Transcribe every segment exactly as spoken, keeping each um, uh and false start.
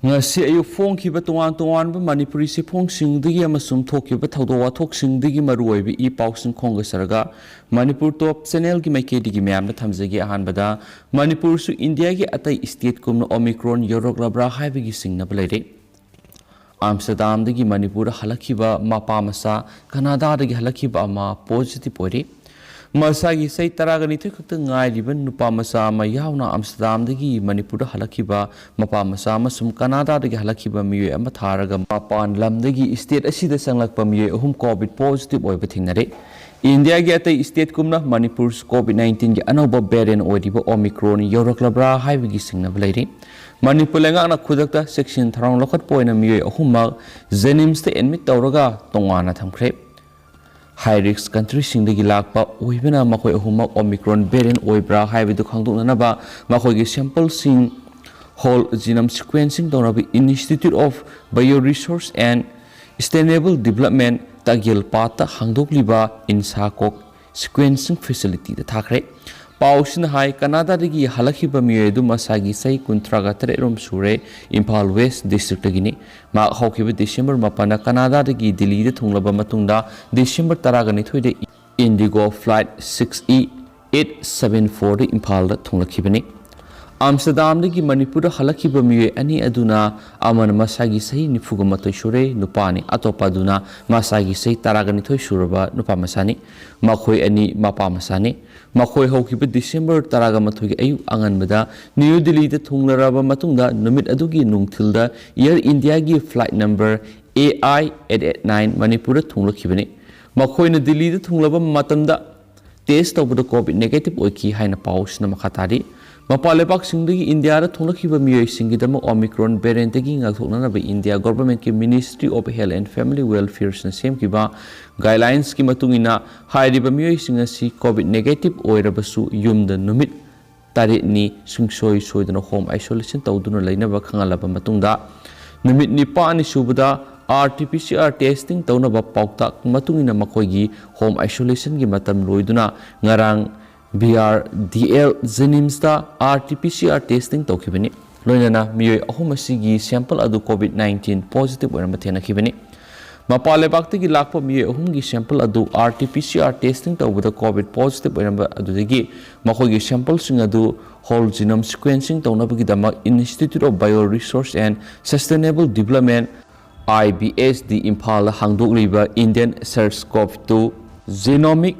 ꯉꯁꯤ ꯑꯌꯨꯛ ꯐꯣꯡꯈꯤꯕ ꯇꯣꯉꯥꯟ ꯇꯣꯉꯥꯟꯕ ꯃꯅꯤꯄꯨꯔꯤ ꯆꯦꯐꯣꯡꯁꯤꯡꯗꯒꯤ ꯑꯃꯁꯨꯡ ꯊꯣꯛꯈꯤꯕ ꯊꯧꯗꯣꯛ ꯋꯥꯊꯣꯛꯁꯤꯡꯗꯒꯤ ꯃꯔꯨꯑꯣꯏꯕ ꯏ ꯄꯥꯎꯁꯤꯡ ꯈꯣꯝꯒꯠꯆꯔꯒ ꯃꯅꯤꯄꯨꯔ ꯇꯣꯞ ꯆꯦꯅꯦꯜꯒꯤ ꯃꯥꯏꯀꯩꯗꯒꯤ ꯃꯌꯥꯝꯗ ꯊꯝꯖꯒꯦ꯫ ꯑꯍꯥꯟꯕꯗ, ꯃꯅꯤꯄꯨꯔꯁꯨ ꯏꯟꯗꯤꯌꯥꯒꯤ ꯑꯇꯩ ꯁ꯭ꯇꯦꯠꯀꯨꯝꯅ ꯑꯣꯃꯤꯀ꯭ꯔꯣꯟ ꯌꯧꯔꯛꯂꯕ꯭ꯔꯥ ꯍꯥꯏꯕꯒꯤ ꯆꯤꯡꯅꯕ ꯂꯩꯔꯦ꯫ ꯑꯥꯝꯁꯇꯔꯗꯥꯝꯗꯒꯤ ꯃꯅꯤꯄꯨꯔꯗ ꯍꯜꯂꯛꯈꯤꯕ ꯃꯄꯥ ꯃꯆꯥ, ꯀꯅꯥꯗꯥꯗꯒꯤ ꯍꯜꯂꯛꯈꯤꯕ ꯑꯃ ꯄꯣꯖꯤꯇꯤꯚ ꯑꯣꯏꯔꯦ꯫ ꯃꯁꯥꯒꯤ ꯆꯍꯤ ꯇꯔꯥꯒ ꯅꯤꯊꯣꯏ ꯈꯛꯇ ꯉꯥꯏꯔꯤꯕ ꯅꯨꯄꯥ ꯃꯆꯥ ꯑꯃ ꯌꯥꯎꯅ ꯑꯥꯝꯁꯇꯔꯗꯥꯝꯗꯒꯤ ꯃꯅꯤꯄꯨꯔꯗ ꯍꯜꯂꯛꯈꯤꯕ ꯃꯄꯥ ꯃꯆꯥ ꯑꯃꯁꯨꯡ ꯀꯅꯥꯗꯥꯗꯒꯤ ꯍꯜꯂꯛꯈꯤꯕ ꯃꯤꯑꯣꯏ ꯑꯃ ꯊꯥꯔꯒ ꯃꯄꯥꯟ ꯂꯝꯗꯒꯤ ꯁ꯭ꯇꯦꯠ ꯑꯁꯤꯗ ꯆꯪꯂꯛꯄ ꯃꯤꯑꯣꯏ ꯑꯍꯨꯝ ꯀꯣꯚꯤꯗ ꯄꯣꯖꯤꯇꯤꯚ ꯑꯣꯏꯕ ꯊꯦꯡꯅꯔꯦ꯫ ꯏꯟꯗꯤꯌꯥꯒꯤ ꯑꯇꯩ ꯁ꯭ꯇꯦꯠꯀꯨꯝꯅ ꯃꯅꯤꯄꯨꯔꯁꯨ ꯀꯣꯚꯤꯗ ꯅꯥꯏꯟꯇꯤꯟꯒꯤ ꯑꯅꯧꯕ ꯚꯦꯔꯤꯌꯦꯟ ꯑꯣꯏꯔꯤꯕ ꯑꯣꯃꯤꯀ꯭ꯔꯣꯟ ꯌꯧꯔꯛꯂꯕ꯭ꯔꯥ ꯍꯥꯏꯕꯒꯤ ꯆꯤꯡꯅꯕ ꯂꯩꯔꯤ꯫ ꯃꯅꯤꯄꯨꯔ ꯂꯩꯉꯥꯛꯅ ꯈꯨꯗꯛꯇ ꯆꯦꯛꯁꯤꯟ ꯊꯧꯔꯥꯡ ꯂꯧꯈꯠꯄ ꯑꯣꯏꯅ ꯃꯤꯑꯣꯏ ꯑꯍꯨꯝꯃꯛ ꯖꯦꯅꯤꯝꯁꯇ ꯑꯦꯗꯃꯤꯠ ꯇꯧꯔꯒ ꯇꯣꯉꯥꯟꯅ ꯊꯝꯈ꯭ꯔꯦ꯫ ꯍꯥꯏ ꯔꯤꯁꯛ ꯀꯟꯇ꯭ꯔꯤꯁꯤꯡꯗꯒꯤ ꯂꯥꯛꯄ ꯑꯣꯏꯕꯅ ꯃꯈꯣꯏ ꯑꯍꯨꯝꯃꯛ ꯑꯣꯃꯤꯀ꯭ꯔꯣꯟ ꯚꯦꯔꯤꯌꯦꯟ ꯑꯣꯏꯕ꯭ꯔꯥ ꯍꯥꯏꯕꯗꯨ ꯈꯪꯗꯣꯛꯅꯅꯕ ꯃꯈꯣꯏꯒꯤ ꯁꯦꯝꯄꯜꯁꯤꯡ ꯍꯣꯜ ꯖꯤꯅꯣꯝ ꯁꯤꯀ꯭ꯋꯦꯟꯁꯤꯡ ꯇꯧꯅꯕ Institute of Bioresource and Sustainable Development, ꯇꯥꯒꯦꯜꯄꯥꯠꯇ ꯍꯥꯡꯗꯣꯛꯂꯤꯕ ꯏꯟꯁꯥꯀꯣꯛ ꯁꯤꯀ꯭ꯋꯦꯟꯁꯤꯡ ꯐꯦꯁꯤꯂꯤꯇꯤꯗ ꯊꯥꯈ꯭ꯔꯦ꯫ ꯄꯥꯎꯁꯤꯅ ꯍꯥꯏ, ꯀꯅꯥꯗꯥꯗꯒꯤ ꯍꯜꯂꯛꯈꯤꯕ ꯃꯤꯑꯣꯏ ꯑꯗꯨ ꯃꯁꯥꯒꯤ ꯆꯍꯤ ꯀꯨꯟꯊ꯭ꯔꯥꯒ ꯇꯔꯦꯠ ꯔꯣꯝ ꯁꯨꯔꯦ, ꯏꯝꯐꯥꯜ ꯋꯦꯁ ꯗꯤꯁꯇ꯭ꯔꯤꯛꯇꯒꯤꯅꯤ꯫ ꯃꯍꯥꯛ ꯍꯧꯈꯤꯕ ꯗꯤꯁꯦꯝꯕꯔ ꯃꯥꯄꯟꯗ ꯀꯅꯥꯗꯥꯗꯒꯤ ꯗꯤꯜꯂꯤꯗ ꯊꯨꯡꯂꯕ ꯃꯇꯨꯡꯗ ꯗꯤꯁꯦꯝꯕꯔ ꯇꯔꯥꯒ ꯅꯤꯊꯣꯏꯗ IndiGo flight six E eight seven ꯐꯣꯔꯗ ꯏꯝꯐꯥꯜꯗ ꯊꯨꯡꯂꯛꯈꯤꯕꯅꯤ꯫ ꯑꯥꯝꯁꯇꯔꯗꯥꯝꯗꯒꯤ ꯃꯅꯤꯄꯨꯔꯗ ꯍꯜꯂꯛꯈꯤꯕ ꯃꯤꯑꯣꯏ ꯑꯅꯤ ꯑꯗꯨꯅ ꯑꯃꯅ ꯃꯁꯥꯒꯤ ꯆꯍꯤ ꯅꯤꯐꯨꯒ ꯃꯥꯊꯣꯏ ꯁꯨꯔꯦ, ꯅꯨꯄꯥꯅꯤ, ꯑꯇꯣꯞꯄ ꯑꯗꯨꯅ ꯃꯁꯥꯒꯤ ꯆꯍꯤ ꯇꯔꯥꯒ ꯅꯤꯊꯣꯏ ꯁꯨꯔꯕ ꯅꯨꯄꯥ ꯃꯆꯥꯅꯤ꯫ ꯃꯈꯣꯏ ꯑꯅꯤ ꯃꯄꯥ ꯃꯆꯥꯅꯤ꯫ ꯃꯈꯣꯏ ꯍꯧꯈꯤꯕ ꯗꯤꯁꯦꯝꯕꯔ ꯇꯔꯥꯒ ꯃꯥꯊꯣꯏꯒꯤ ꯑꯌꯨꯛ ꯑꯉꯟꯕꯗ ꯅ꯭ꯌꯨ ꯗꯤꯜꯂꯤꯗ ꯊꯨꯡꯂꯔꯕ ꯃꯇꯨꯡꯗ ꯅꯨꯃꯤꯠ ꯑꯗꯨꯒꯤ ꯅꯨꯡꯊꯤꯜꯗ ꯑꯦꯌꯔ ꯏꯟꯗꯤꯌꯥꯒꯤ flight number A I eight eight nine ꯃꯅꯤꯄꯨꯔꯗ ꯊꯨꯡꯂꯛꯈꯤꯕꯅꯤ꯫ ꯃꯈꯣꯏꯅ ꯗꯤꯜꯂꯤꯗ ꯊꯨꯡꯂꯕ ꯃꯇꯝꯗ ꯇꯦꯁ ꯇꯧꯕꯗ ꯀꯣꯚꯤꯗ ꯅꯦꯒꯦꯇꯤꯚ ꯑꯣꯏꯈꯤ ꯍꯥꯏꯅ ꯄꯥꯎꯁꯤꯅ ꯃꯈꯥ ꯇꯥꯔꯤ꯫ ꯃꯄꯥꯟ ꯂꯩꯕꯥꯛꯁꯤꯡꯗꯒꯤ ꯏꯟꯗꯤꯌꯥꯗ ꯊꯣꯛꯂꯛꯈꯤꯕ ꯃꯤꯑꯣꯏꯁꯤꯡꯒꯤꯗꯃꯛ ꯑꯣꯃꯤꯀ꯭ꯔꯣꯟ ꯚꯦꯔꯤꯌꯦꯟꯇꯒꯤ ꯉꯥꯛꯊꯣꯛꯅꯅꯕ ꯏꯟꯗꯤꯌꯥ ꯒꯣꯚꯔꯟꯃꯦꯟꯠꯀꯤ Ministry of Health and Family Welfareꯅ ꯁꯦꯝꯈꯤꯕ ꯒꯥꯏꯗꯂꯥꯏꯟꯁꯀꯤ ꯃꯇꯨꯡ ꯏꯟꯅ ꯍꯥꯏꯔꯤꯕ ꯃꯤꯑꯣꯏꯁꯤꯡ ꯑꯁꯤ ꯀꯣꯚꯤꯗ ꯅꯦꯒꯦꯇꯤꯚ ꯑꯣꯏꯔꯕꯁꯨ ꯌꯨꯝꯗ ꯅꯨꯃꯤꯠ ꯇꯔꯦꯠꯅꯤ ꯁꯨꯡꯁꯣꯏ ꯁꯣꯏꯗꯅ ꯍꯣꯝ ꯑꯥꯏꯁꯣꯂꯦꯁꯟ ꯇꯧꯗꯨꯅ ꯂꯩꯅꯕ ꯈꯪꯍꯜꯂꯕ ꯃꯇꯨꯡꯗ, ꯅꯨꯃꯤꯠ ꯅꯤꯄꯥꯜꯅꯤ ꯁꯨꯕꯗ R T P C R testing ꯇꯧꯅꯕ ꯄꯥꯎꯇꯥꯛ ꯃꯇꯨꯡ ꯏꯟꯅ ꯃꯈꯣꯏꯒꯤ ꯍꯣꯝ ꯑꯥꯏꯁꯣꯂꯦꯁꯟꯒꯤ ꯃꯇꯝ ꯂꯣꯏꯗꯨꯅ ꯉꯔꯥꯡ ꯕꯤ ꯑꯥꯔ ꯗꯤ ꯑꯦꯜ ꯖꯦꯅꯤꯝꯁꯇ R T P C R testing ꯇꯧꯈꯤꯕꯅꯤ꯫ ꯂꯣꯏꯅꯅ ꯃꯤꯑꯣꯏ ꯑꯍꯨꯝ ꯑꯁꯤꯒꯤ sample ꯑꯗꯨ COVID nineteen positive ꯑꯣꯏꯔꯝꯕ ꯊꯦꯡꯅꯈꯤꯕꯅꯤ꯫ ꯃꯄꯥꯟ ꯂꯩꯕꯥꯛꯇꯒꯤ ꯂꯥꯛꯄ ꯃꯤꯑꯣꯏ ꯑꯍꯨꯝꯒꯤ sample ꯑꯗꯨ RT-PCR testing ꯇꯧꯕꯗ COVID positive ꯑꯣꯏꯔꯝꯕ ꯑꯗꯨꯗꯒꯤ ꯃꯈꯣꯏꯒꯤ sampleꯁꯤꯡ ꯑꯗꯨ whole genome sequencing ꯇꯧꯅꯕꯒꯤꯗꯃꯛ Institute of Bioresource and Sustainable Development, IBSD, ꯏꯝꯐꯥꯜꯗ ꯍꯥꯡꯗꯣꯛꯂꯤꯕ Indian SARS-CoV two Genomic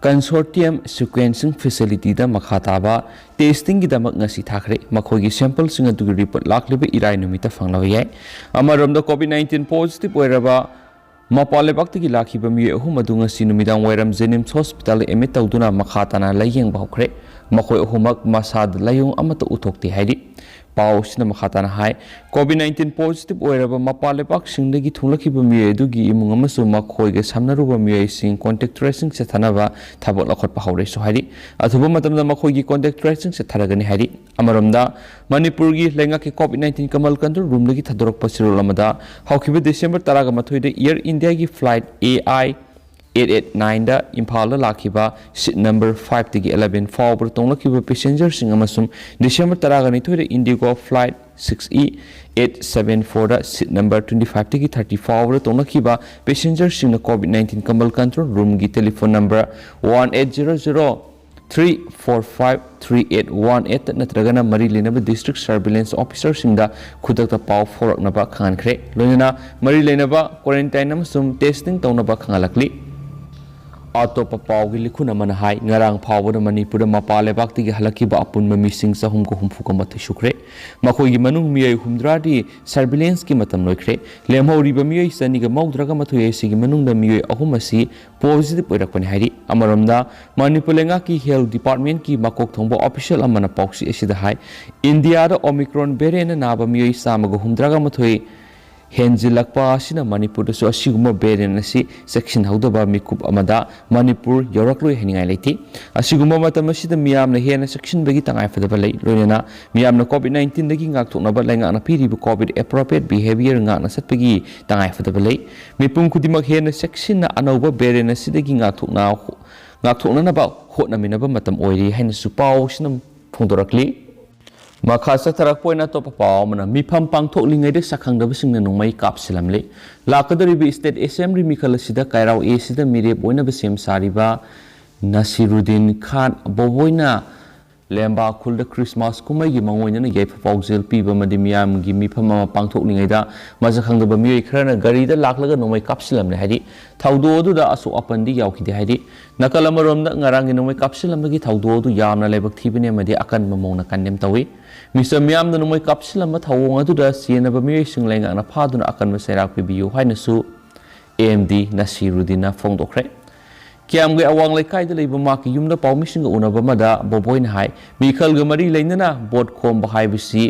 Consortium Sequencing Facilityꯗ ꯃꯈꯥ ꯇꯥꯕ testingꯒꯤꯗꯃꯛ ꯉꯁꯤ ꯊꯥꯈ꯭ꯔꯦ꯫ ꯃꯈꯣꯏꯒꯤ sampleꯁꯤꯡ ꯑꯗꯨꯒꯤ report ꯂꯥꯛꯂꯤꯕ ꯏꯔꯥꯏ ꯅꯨꯃꯤꯠꯇ ꯐꯪꯂꯕ ꯌꯥꯏ꯫ ꯑꯃꯔꯣꯝꯗ COVID nineteen positive ꯑꯣꯏꯔꯕ ꯃꯄꯥꯟ ꯂꯩꯕꯥꯛꯇꯒꯤ ꯂꯥꯛꯈꯤꯕ ꯃꯤꯑꯣꯏ ꯑꯍꯨꯝ ꯑꯗꯨ ꯉꯁꯤ ꯅꯨꯃꯤꯗꯥꯡ ꯋꯥꯏꯔꯝ JNIMS hospitalꯗ admit ꯇꯧꯗꯨꯅ ꯃꯈꯥ ꯇꯥꯅ ꯂꯥꯌꯦꯡꯕ ꯍꯧꯈ꯭ꯔꯦ꯫ ꯃꯈꯣꯏ ꯑꯍꯨꯝꯃꯛ ꯃꯁꯥꯗ ꯂꯥꯏꯑꯣꯡ ꯑꯃꯠꯇ ꯎꯠꯊꯣꯛꯇꯦ ꯍꯥꯏꯔꯤ꯫ ꯄꯥꯎ ꯑꯁꯤꯅ ꯃꯈꯥ ꯇꯥꯅ ꯍꯥꯏ, COVID nineteen positive ꯑꯣꯏꯔꯕ ꯃꯄꯥꯟ ꯂꯩꯕꯥꯛꯁꯤꯡꯗꯒꯤ ꯊꯨꯡꯂꯛꯈꯤꯕ ꯃꯤꯑꯣꯏ ꯑꯗꯨꯒꯤ ꯏꯃꯨꯡ ꯑꯃꯁꯨꯡ ꯃꯈꯣꯏꯒ ꯁꯝꯅꯔꯨꯕ ꯃꯤꯑꯣꯏꯁꯤꯡ contact tracing ꯆꯠꯊꯅꯕ ꯊꯕꯛ ꯂꯧꯈꯠꯄ ꯍꯧꯔꯦꯁꯨ ꯍꯥꯏꯔꯤ꯫ ꯑꯊꯨꯕ ꯃꯇꯝꯗ ꯃꯈꯣꯏꯒꯤ contact tracing ꯆꯠꯊꯔꯒꯅꯤ ꯍꯥꯏꯔꯤ꯫ ꯑꯃꯔꯣꯝꯗ, ꯃꯅꯤꯄꯨꯔꯒꯤ ꯂꯩꯉꯥꯛꯀꯤ COVID nineteen ꯀꯃꯜ control roomꯗꯒꯤ ꯊꯥꯗꯣꯔꯛꯄ ꯆꯦꯔꯣꯜ ꯑꯃꯗ, ꯍꯧꯈꯤꯕ December ꯇꯔꯥꯒ ꯃꯥꯊꯣꯏꯗ Air Indiaꯒꯤ flight AI eight eight nineꯗ ꯏꯝꯐꯥꯜꯗ ꯂꯥꯛꯈꯤꯕ seat number fiveꯇꯒꯤ eleven ꯐꯥꯎꯕꯗ ꯇꯣꯡꯂꯛꯈꯤꯕ passengerꯁꯤꯡ ꯑꯃꯁꯨꯡ December ꯇꯔꯥꯒ ꯅꯤꯊꯣꯏꯗ IndiGo flight six E eight seven fourꯗ seat number twenty fiveꯇꯒꯤ thirty ꯐꯥꯎꯕꯗ ꯇꯣꯡꯂꯛꯈꯤꯕ passengerꯁꯤꯡꯅ COVID nineteen ꯀꯃꯜ control roomꯒꯤ telephone number one eight zero zero three four five three eight one eight ꯅꯠꯇ꯭ꯔꯒꯅ ꯃꯔꯤ ꯂꯩꯅꯕ district surveillance officerꯁꯤꯡꯗ ꯈꯨꯗꯛꯇ ꯄꯥꯎ ꯐꯥꯎꯔꯛꯅꯕ ꯈꯪꯍꯟꯈ꯭ꯔꯦ꯫ ꯂꯣꯏꯅꯅ ꯃꯔꯤ ꯂꯩꯅꯕ quarantine ꯑꯃꯁꯨꯡ testing ꯇꯧꯅꯕ ꯈꯪꯍꯜꯂꯛꯂꯤ꯫ ꯑꯇꯣꯞꯄ ꯄꯥꯎꯒꯤ ꯂꯤꯈꯨꯟ ꯑꯃꯅ ꯍꯥꯏ, ꯉꯔꯥꯡ ꯐꯥꯎꯕꯗ ꯃꯅꯤꯄꯨꯔꯗ ꯃꯄꯥꯟ ꯂꯩꯕꯥꯛꯇꯒꯤ ꯍꯜꯂꯛꯈꯤꯕ ꯑꯄꯨꯟꯕ ꯃꯤꯁꯤꯡ ꯆꯍꯨꯝꯒ ꯍꯨꯝꯐꯨꯒ ꯃꯥꯊꯣꯏ ꯁꯨꯈ꯭ꯔꯦ꯫ ꯃꯈꯣꯏꯒꯤ ꯃꯅꯨꯡ ꯃꯤꯑꯣꯏ ꯍꯨꯝꯗ꯭ꯔꯥꯗꯤ surveillanceꯀꯤ ꯃꯇꯝ ꯂꯣꯏꯈ꯭ꯔꯦ꯫ ꯂꯦꯝꯍꯧꯔꯤꯕ ꯃꯤꯑꯣꯏ ꯆꯅꯤꯒ ꯃꯧꯗ꯭ꯔꯥꯒ ꯃꯥꯊꯣꯏ ꯑꯁꯤꯒꯤ ꯃꯅꯨꯡꯗ ꯃꯤꯑꯣꯏ ꯑꯍꯨꯝ ꯑꯁꯤ positive ꯑꯣꯏꯔꯛꯄꯅꯤ ꯍꯥꯏꯔꯤ꯫ ꯑꯃꯔꯣꯝꯗ, ꯃꯅꯤꯄꯨꯔ ꯂꯩꯉꯥꯛꯀꯤ health departmentꯀꯤ ꯃꯀꯣꯛ ꯊꯣꯡꯕ official ꯑꯃꯅ ꯄꯥꯎꯆꯦ ꯑꯁꯤꯗ ꯍꯥꯏ, ꯏꯟꯗꯤꯌꯥꯗ Omicron variantꯅ ꯅꯥꯕ ꯃꯤꯑꯣꯏ ꯆꯥꯝꯃꯒ ꯍꯨꯝꯗ꯭ꯔꯥꯒ ꯃꯥꯊꯣꯏ ꯍꯦꯟꯖꯤꯜꯂꯛꯄ ꯑꯁꯤꯅ ꯃꯅꯤꯄꯨꯔꯗꯁꯨ ꯑꯁꯤꯒꯨꯝꯕ variant ꯑꯁꯤ ꯆꯦꯛꯁꯤꯟꯍꯧꯗꯕ ꯃꯤꯀꯨꯞ ꯑꯃꯗ ꯃꯅꯤꯄꯨꯔ ꯌꯧꯔꯛꯂꯣꯏ ꯍꯥꯏꯅꯤꯡꯉꯥꯏ ꯂꯩꯇꯦ꯫ ꯑꯁꯤꯒꯨꯝꯕ ꯃꯇꯝ ꯑꯁꯤꯗ ꯃꯤꯌꯥꯝꯅ ꯍꯦꯟꯅ ꯆꯦꯛꯁꯤꯟꯕꯒꯤ ꯇꯉꯥꯏꯐꯗꯕ ꯂꯩ꯫ ꯂꯣꯏꯅꯅ ꯃꯤꯌꯥꯝꯅ COVID nineteenꯗꯒꯤ ꯉꯥꯛꯊꯣꯛꯅꯕ ꯂꯩꯉꯥꯛꯅ ꯄꯤꯔꯤꯕ COVID appropriate behaviour ꯉꯥꯛꯅ ꯆꯠꯄꯒꯤ ꯇꯉꯥꯏꯐꯗꯕ ꯂꯩ꯫ ꯃꯤꯄꯨꯝ ꯈꯨꯗꯤꯡꯃꯛ ꯍꯦꯟꯅ ꯆꯦꯛꯁꯤꯟꯅ ꯑꯅꯧꯕ variant ꯑꯁꯤꯗꯒꯤ ꯉꯥꯛꯊꯣꯛꯅ-, ꯉꯥꯛꯊꯣꯛꯅꯅꯕ ꯍꯣꯠꯅꯃꯤꯟꯅꯕ ꯃꯇꯝ ꯑꯣꯏꯔꯤ ꯍꯥꯏꯅꯁꯨ ꯄꯥꯎ ꯑꯁꯤꯅ ꯐꯣꯡꯗꯣꯔꯛꯂꯤ꯫ ꯃꯈꯥ ꯆꯠꯊꯔꯛꯄ ꯑꯣꯏꯅ ꯑꯇꯣꯞꯄ ꯄꯥꯎ ꯑꯃꯅ, ꯃꯤꯐꯝ ꯄꯥꯡꯊꯣꯛꯂꯤꯉꯩꯗ ꯁꯛꯈꯪꯗꯕꯁꯤꯡꯅ ꯅꯣꯡꯃꯩ ꯀꯥꯞꯁꯤꯜꯂꯝꯂꯦ꯫ ꯂꯥꯛꯀꯗꯧꯔꯤꯕ state assembly ꯃꯤꯈꯜ ꯑꯁꯤꯗ ꯀꯩꯔꯥꯎ A ꯁꯤꯗ ꯃꯤꯔꯦꯞ ꯑꯣꯏꯅꯕ ꯁꯦꯝ ꯁꯥꯔꯤꯕ ꯅꯁꯤꯔꯨꯗꯤꯟ ꯈꯥꯟ ꯕꯣꯕꯣꯏꯅ ꯂꯦꯝꯕꯥ ꯈꯨꯜꯗ Christmas ꯀꯨꯝꯍꯩꯒꯤ ꯃꯥꯡꯑꯣꯏꯅꯅ ꯌꯥꯏꯐ ꯄꯥꯎꯖꯦꯜ ꯄꯤꯕ ꯑꯃꯗꯤ ꯃꯤꯌꯥꯝꯒꯤ ꯃꯤꯐꯝ ꯑꯃ ꯄꯥꯡꯊꯣꯛꯂꯤꯉꯩꯗ ꯃꯁꯛ ꯈꯪꯗꯕ ꯃꯤꯑꯣꯏ ꯈꯔꯅ ꯒꯥꯔꯤꯗ ꯂꯥꯛꯂꯒ ꯅꯣꯡꯃꯩ ꯀꯥꯞꯁꯤꯜꯂꯝꯂꯦ ꯍꯥꯏꯔꯤ꯫ ꯊꯧꯗꯣꯛ ꯑꯗꯨꯗ ꯑꯁꯣꯛ ꯑꯄꯟꯗꯤ ꯌꯥꯎꯈꯤꯗꯦ ꯍꯥꯏꯔꯤ꯫ ꯅꯥꯀꯜ ꯑꯃꯔꯣꯝꯗ ꯉꯔꯥꯡꯒꯤ ꯅꯣꯡꯃꯩ ꯀꯥꯞꯁꯤꯜꯂꯝꯕꯒꯤ ꯊꯧꯗꯣꯛ ꯑꯗꯨ ꯌꯥꯝꯅ ꯂꯥꯏꯕꯛ ꯊꯤꯕꯅꯤ ꯑꯃꯗꯤ ꯑꯀꯟꯕ ꯃꯑꯣꯡꯗ condemn ꯇꯧꯏ꯫ ꯃꯤꯆꯝ ꯃꯤꯌꯥꯝꯅ ꯅꯣꯡꯃꯩ ꯀꯥꯞꯁꯤꯜꯂꯝꯕ ꯊꯧꯑꯣꯡ ꯑꯗꯨꯗ ꯆꯦꯟꯅꯕ ꯃꯤꯑꯣꯏꯁꯤꯡ ꯂꯩꯉꯥꯛꯅ ꯐꯥꯗꯨꯅ ꯑꯀꯟꯕ ꯆꯩꯔꯥꯛ ꯄꯤꯕꯤꯌꯨ ꯍꯥꯏꯅꯁꯨ A M D ꯅꯁꯤꯔꯨꯗꯤꯟꯅ ꯐꯣꯡꯗꯣꯛꯈ꯭ꯔꯦ꯫ ꯀꯤꯌꯥꯝꯒꯩ ꯑꯋꯥꯡ ꯂꯩꯀꯥꯏꯗ ꯂꯩꯕ ꯃꯍꯥꯛꯀꯤ ꯌꯨꯝꯗ ꯄꯥꯎꯃꯤꯁꯤꯡꯒ ꯎꯅꯕ ꯑꯃꯗ ꯕꯣꯕꯣꯏꯅ ꯍꯥꯏ, ꯃꯤꯈꯜꯒ ꯃꯔꯤ ꯂꯩꯅꯅ ꯚꯣꯠ ꯈꯣꯝꯕ ꯍꯥꯏꯕꯁꯤ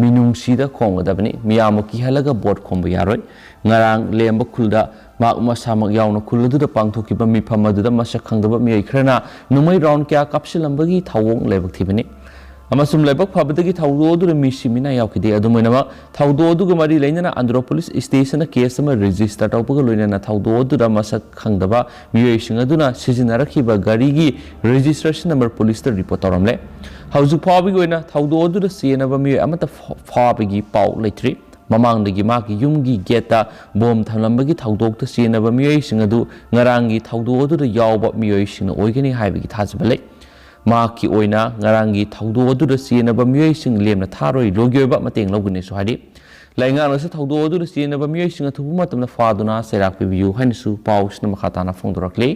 ꯃꯤꯅꯨꯡꯁꯤꯗ ꯈꯣꯝꯒꯗꯕꯅꯤ꯫ ꯃꯤꯌꯥꯝꯕꯨ ꯀꯤꯍꯜꯂꯒ ꯚꯣꯠ ꯈꯣꯝꯕ ꯌꯥꯔꯣꯏ꯫ ꯉꯔꯥꯡ ꯂꯦꯝꯕ ꯈꯨꯜꯗ ꯃꯍꯥꯛ ꯃꯁꯥꯃꯛ ꯌꯥꯎꯅ ꯈꯨꯜ ꯑꯗꯨꯗ ꯄꯥꯡꯊꯣꯛꯈꯤꯕ ꯃꯤꯐꯝ ꯑꯗꯨꯗ ꯃꯁꯛ ꯈꯪꯗꯕ ꯃꯤꯑꯣꯏ ꯈꯔꯅ ꯅꯣꯡꯃꯩ round ꯀꯌꯥ ꯀꯥꯞꯁꯤꯜꯂꯝꯕꯒꯤ ꯊꯧꯑꯣꯡ ꯂꯥꯏꯕꯛ ꯊꯤꯕꯅꯤ꯫ ꯑꯃꯁꯨꯡ ꯂꯥꯏꯕꯛ ꯐꯕꯗꯒꯤ ꯊꯧꯗꯣꯛ ꯑꯗꯨꯗ ꯃꯤ ꯁꯤꯃꯤꯅꯥ ꯌꯥꯎꯈꯤꯗꯦ꯫ ꯑꯗꯨꯝ ꯑꯣꯏꯅꯃꯛ, ꯊꯧꯗꯣꯛ ꯑꯗꯨꯒ ꯃꯔꯤ ꯂꯩꯅꯅ ꯑꯟꯗ꯭ꯔꯣ police stationꯗ case ꯑꯃ register ꯇꯧꯕꯒ ꯂꯣꯏꯅꯅ ꯊꯧꯗꯣꯛ ꯑꯗꯨꯗ ꯃꯁꯛ ꯈꯪꯗꯕ ꯃꯤꯑꯣꯏꯁꯤꯡ ꯑꯗꯨꯅ ꯁꯤꯖꯤꯟꯅꯔꯛꯈꯤꯕ ꯒꯥꯔꯤꯒꯤ registration number policeꯇ report ꯇꯧꯔꯝꯂꯦ꯫ ꯍꯧꯖꯤꯛ ꯐꯥꯎꯕꯒꯤ ꯑꯣꯏꯅ ꯊꯧꯗꯣꯛ ꯑꯗꯨꯗ ꯆꯦꯟꯅꯕ ꯃꯤꯑꯣꯏ ꯑꯃꯠꯇ ꯐ-, ꯐꯥꯕꯒꯤ ꯄꯥꯎ ꯂꯩꯇ꯭ꯔꯤ꯫ ꯃꯃꯥꯡꯗꯒꯤ ꯃꯍꯥꯛꯀꯤ ꯌꯨꯝꯒꯤ gateꯇ bomb ꯊꯝꯂꯝꯕꯒꯤ ꯊꯧꯗꯣꯛꯇ ꯆꯦꯟꯅꯕ ꯃꯤꯑꯣꯏꯁꯤꯡ ꯑꯗꯨ ꯉꯔꯥꯡꯒꯤ ꯊꯧꯗꯣꯛ ꯑꯗꯨꯗ ꯌꯥꯎꯕ ꯃꯤꯑꯣꯏꯁꯤꯡꯅ ꯑꯣꯏꯒꯅꯤ ꯍꯥꯏꯕꯒꯤ ꯊꯥꯖꯕ ꯂꯩ꯫ ꯃꯍꯥꯛꯀꯤ ꯑꯣꯏꯅ ꯉꯔꯥꯡꯒꯤ ꯊꯧꯗꯣꯛ ꯑꯗꯨꯗ ꯆꯦꯟꯅꯕ ꯃꯤꯑꯣꯏꯁꯤꯡ ꯂꯦꯝꯅ ꯊꯥꯔꯣꯏ, ꯂꯣꯏꯒꯤ ꯑꯣꯏꯕ ꯃꯇꯦꯡ ꯂꯧꯒꯅꯤꯁꯨ ꯍꯥꯏꯔꯤ꯫ ꯂꯩꯉꯥꯛꯅꯁꯨ ꯊꯧꯗꯣꯛ ꯑꯗꯨꯗ ꯆꯦꯟꯅꯕ ꯃꯤꯑꯣꯏꯁꯤꯡ ꯑꯊꯨꯕ ꯃꯇꯝꯗ ꯐꯥꯗꯨꯅ ꯆꯩꯔꯥꯛ ꯄꯤꯕꯤꯌꯨ ꯍꯥꯏꯅꯁꯨ ꯄꯥꯎꯁꯤꯅ ꯃꯈꯥ ꯇꯥꯅ ꯐꯣꯡꯗꯣꯔꯛꯂꯤ꯫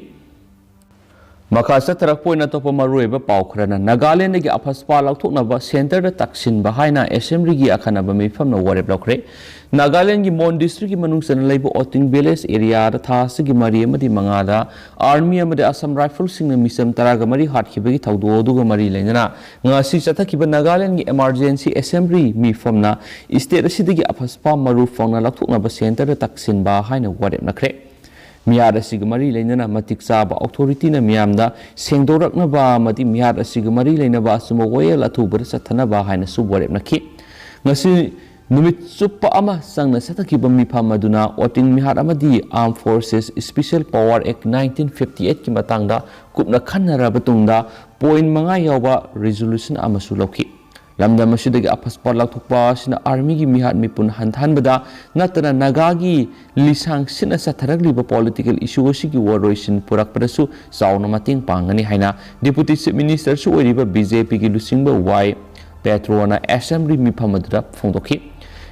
ꯃꯈꯥ ꯆꯠꯊꯔꯛꯄ ꯑꯣꯏꯅ ꯑꯇꯣꯞꯄ ꯃꯔꯨꯑꯣꯏꯕ ꯄꯥꯎ ꯈꯔꯅ, ꯅꯥꯒꯥꯂꯦꯟꯗꯒꯤ ꯑꯐꯁꯄꯥ ꯂꯧꯊꯣꯛꯅꯕ centreꯗ ꯇꯛꯁꯤꯟꯕ ꯍꯥꯏꯅ assemblyꯒꯤ ꯑꯈꯟꯅꯕ ꯃꯤꯐꯝꯅ ꯋꯥꯔꯦꯞ ꯂꯧꯈ꯭ꯔꯦ꯫ ꯅꯥꯒꯥꯂꯦꯟꯒꯤ ꯃꯣꯟ districtꯀꯤ ꯃꯅꯨꯡ ꯆꯟꯅ ꯂꯩꯕ ꯑꯣꯇꯤꯡ village areaꯗ ꯊꯥ ꯑꯁꯤꯒꯤ ꯃꯔꯤ ꯑꯃꯗꯤ ꯃꯉꯥꯗ army ꯑꯃꯗꯤ Assam Riflesꯁꯤꯡꯅ ꯃꯤꯆꯝ ꯇꯔꯥꯒ ꯃꯔꯤ ꯍꯥꯠꯈꯤꯕꯒꯤ ꯊꯧꯗꯣꯛ ꯑꯗꯨꯒ ꯃꯔꯤ ꯂꯩꯅꯅ ꯉꯁꯤ ꯆꯠꯊꯈꯤꯕ ꯅꯥꯒꯥꯂꯦꯟꯒꯤ emergency assembly ꯃꯤꯐꯝꯅ state ꯑꯁꯤꯗꯒꯤ ꯑꯐꯁꯄꯥ ꯃꯔꯨ ꯐꯪꯅ ꯂꯧꯊꯣꯛꯅꯕ centreꯗ ꯇꯛꯁꯤꯟꯕ ꯍꯥꯏꯅ ꯋꯥꯔꯦꯞꯅꯈ꯭ꯔꯦ꯫ ꯃꯤꯍꯥꯠ ꯑꯁꯤꯒ ꯃꯔꯤ ꯂꯩꯅꯅ ꯃꯇꯤꯛ ꯆꯥꯕ authorityꯅ ꯃꯤꯌꯥꯝꯗ ꯁꯦꯡꯗꯣꯔꯛꯅꯕ ꯑꯃꯗꯤ ꯃꯤꯍꯥꯠ ꯑꯁꯤꯒ ꯃꯔꯤ ꯂꯩꯅꯕ ꯑꯆꯨꯝꯕ ꯋꯥꯌꯦꯜ ꯑꯊꯨꯕꯗ ꯆꯠꯊꯅꯕ ꯍꯥꯏꯅꯁꯨ ꯋꯥꯔꯦꯞꯅꯈꯤ꯫ ꯉꯁꯤ ꯅꯨꯃꯤꯠ ꯆꯨꯞꯄ ꯑꯃ ꯆꯪꯅ ꯆꯠꯊꯈꯤꯕ ꯃꯤꯐꯝ ꯑꯗꯨꯅ ꯑꯣꯇꯤꯡ ꯃꯤꯍꯥꯠ ꯑꯃꯗꯤ Armed Forces Special Power Act nineteen fifty eightꯀꯤ ꯃꯇꯥꯡꯗ ꯀꯨꯞꯅ ꯈꯟꯅꯔꯕ ꯇꯨꯡꯗ point ꯃꯉꯥ ꯌꯥꯎꯕ resolution ꯑꯃꯁꯨ ꯂꯧꯈꯤ꯫ ꯂꯝꯗꯝ ꯑꯁꯤꯗꯒꯤ ꯑꯐꯁꯄꯥ ꯂꯥꯎꯊꯣꯛꯄ ꯑꯁꯤꯅ ꯑꯥꯔꯃꯤꯒꯤ ꯃꯤꯍꯥꯠ ꯃꯤꯄꯨꯟ ꯍꯟꯊꯍꯟꯕꯗ ꯅꯠꯇꯅ ꯅꯥꯒꯥꯒꯤ ꯂꯤꯁꯥꯡ ꯁꯤꯠꯅ ꯆꯠꯊꯔꯛꯂꯤꯕ ꯄꯣꯂꯤꯇꯤꯀꯦꯜ ꯏꯁꯨ ꯑꯁꯤꯒꯤ ꯋꯥꯔꯣꯏꯁꯤꯟ ꯄꯨꯔꯛꯄꯗꯁꯨ ꯆꯥꯎꯅ ꯃꯇꯦꯡ ꯄꯥꯡꯒꯅꯤ ꯍꯥꯏꯅ ꯗꯤꯄꯨꯇꯤ ꯆꯤꯐ ꯃꯤꯅꯤꯁꯇꯔꯁꯨ ꯑꯣꯏꯔꯤꯕ ꯕꯤ ꯖꯦ ꯄꯤꯒꯤ ꯂꯨꯆꯤꯡꯕ ꯋꯥꯏ ꯄꯦꯇ꯭ꯔꯣꯅ ꯑꯦꯁꯦꯝꯕ꯭ꯂꯤ ꯃꯤꯐꯝ ꯑꯗꯨꯗ ꯐꯣꯡꯗꯣꯛꯈꯤ꯫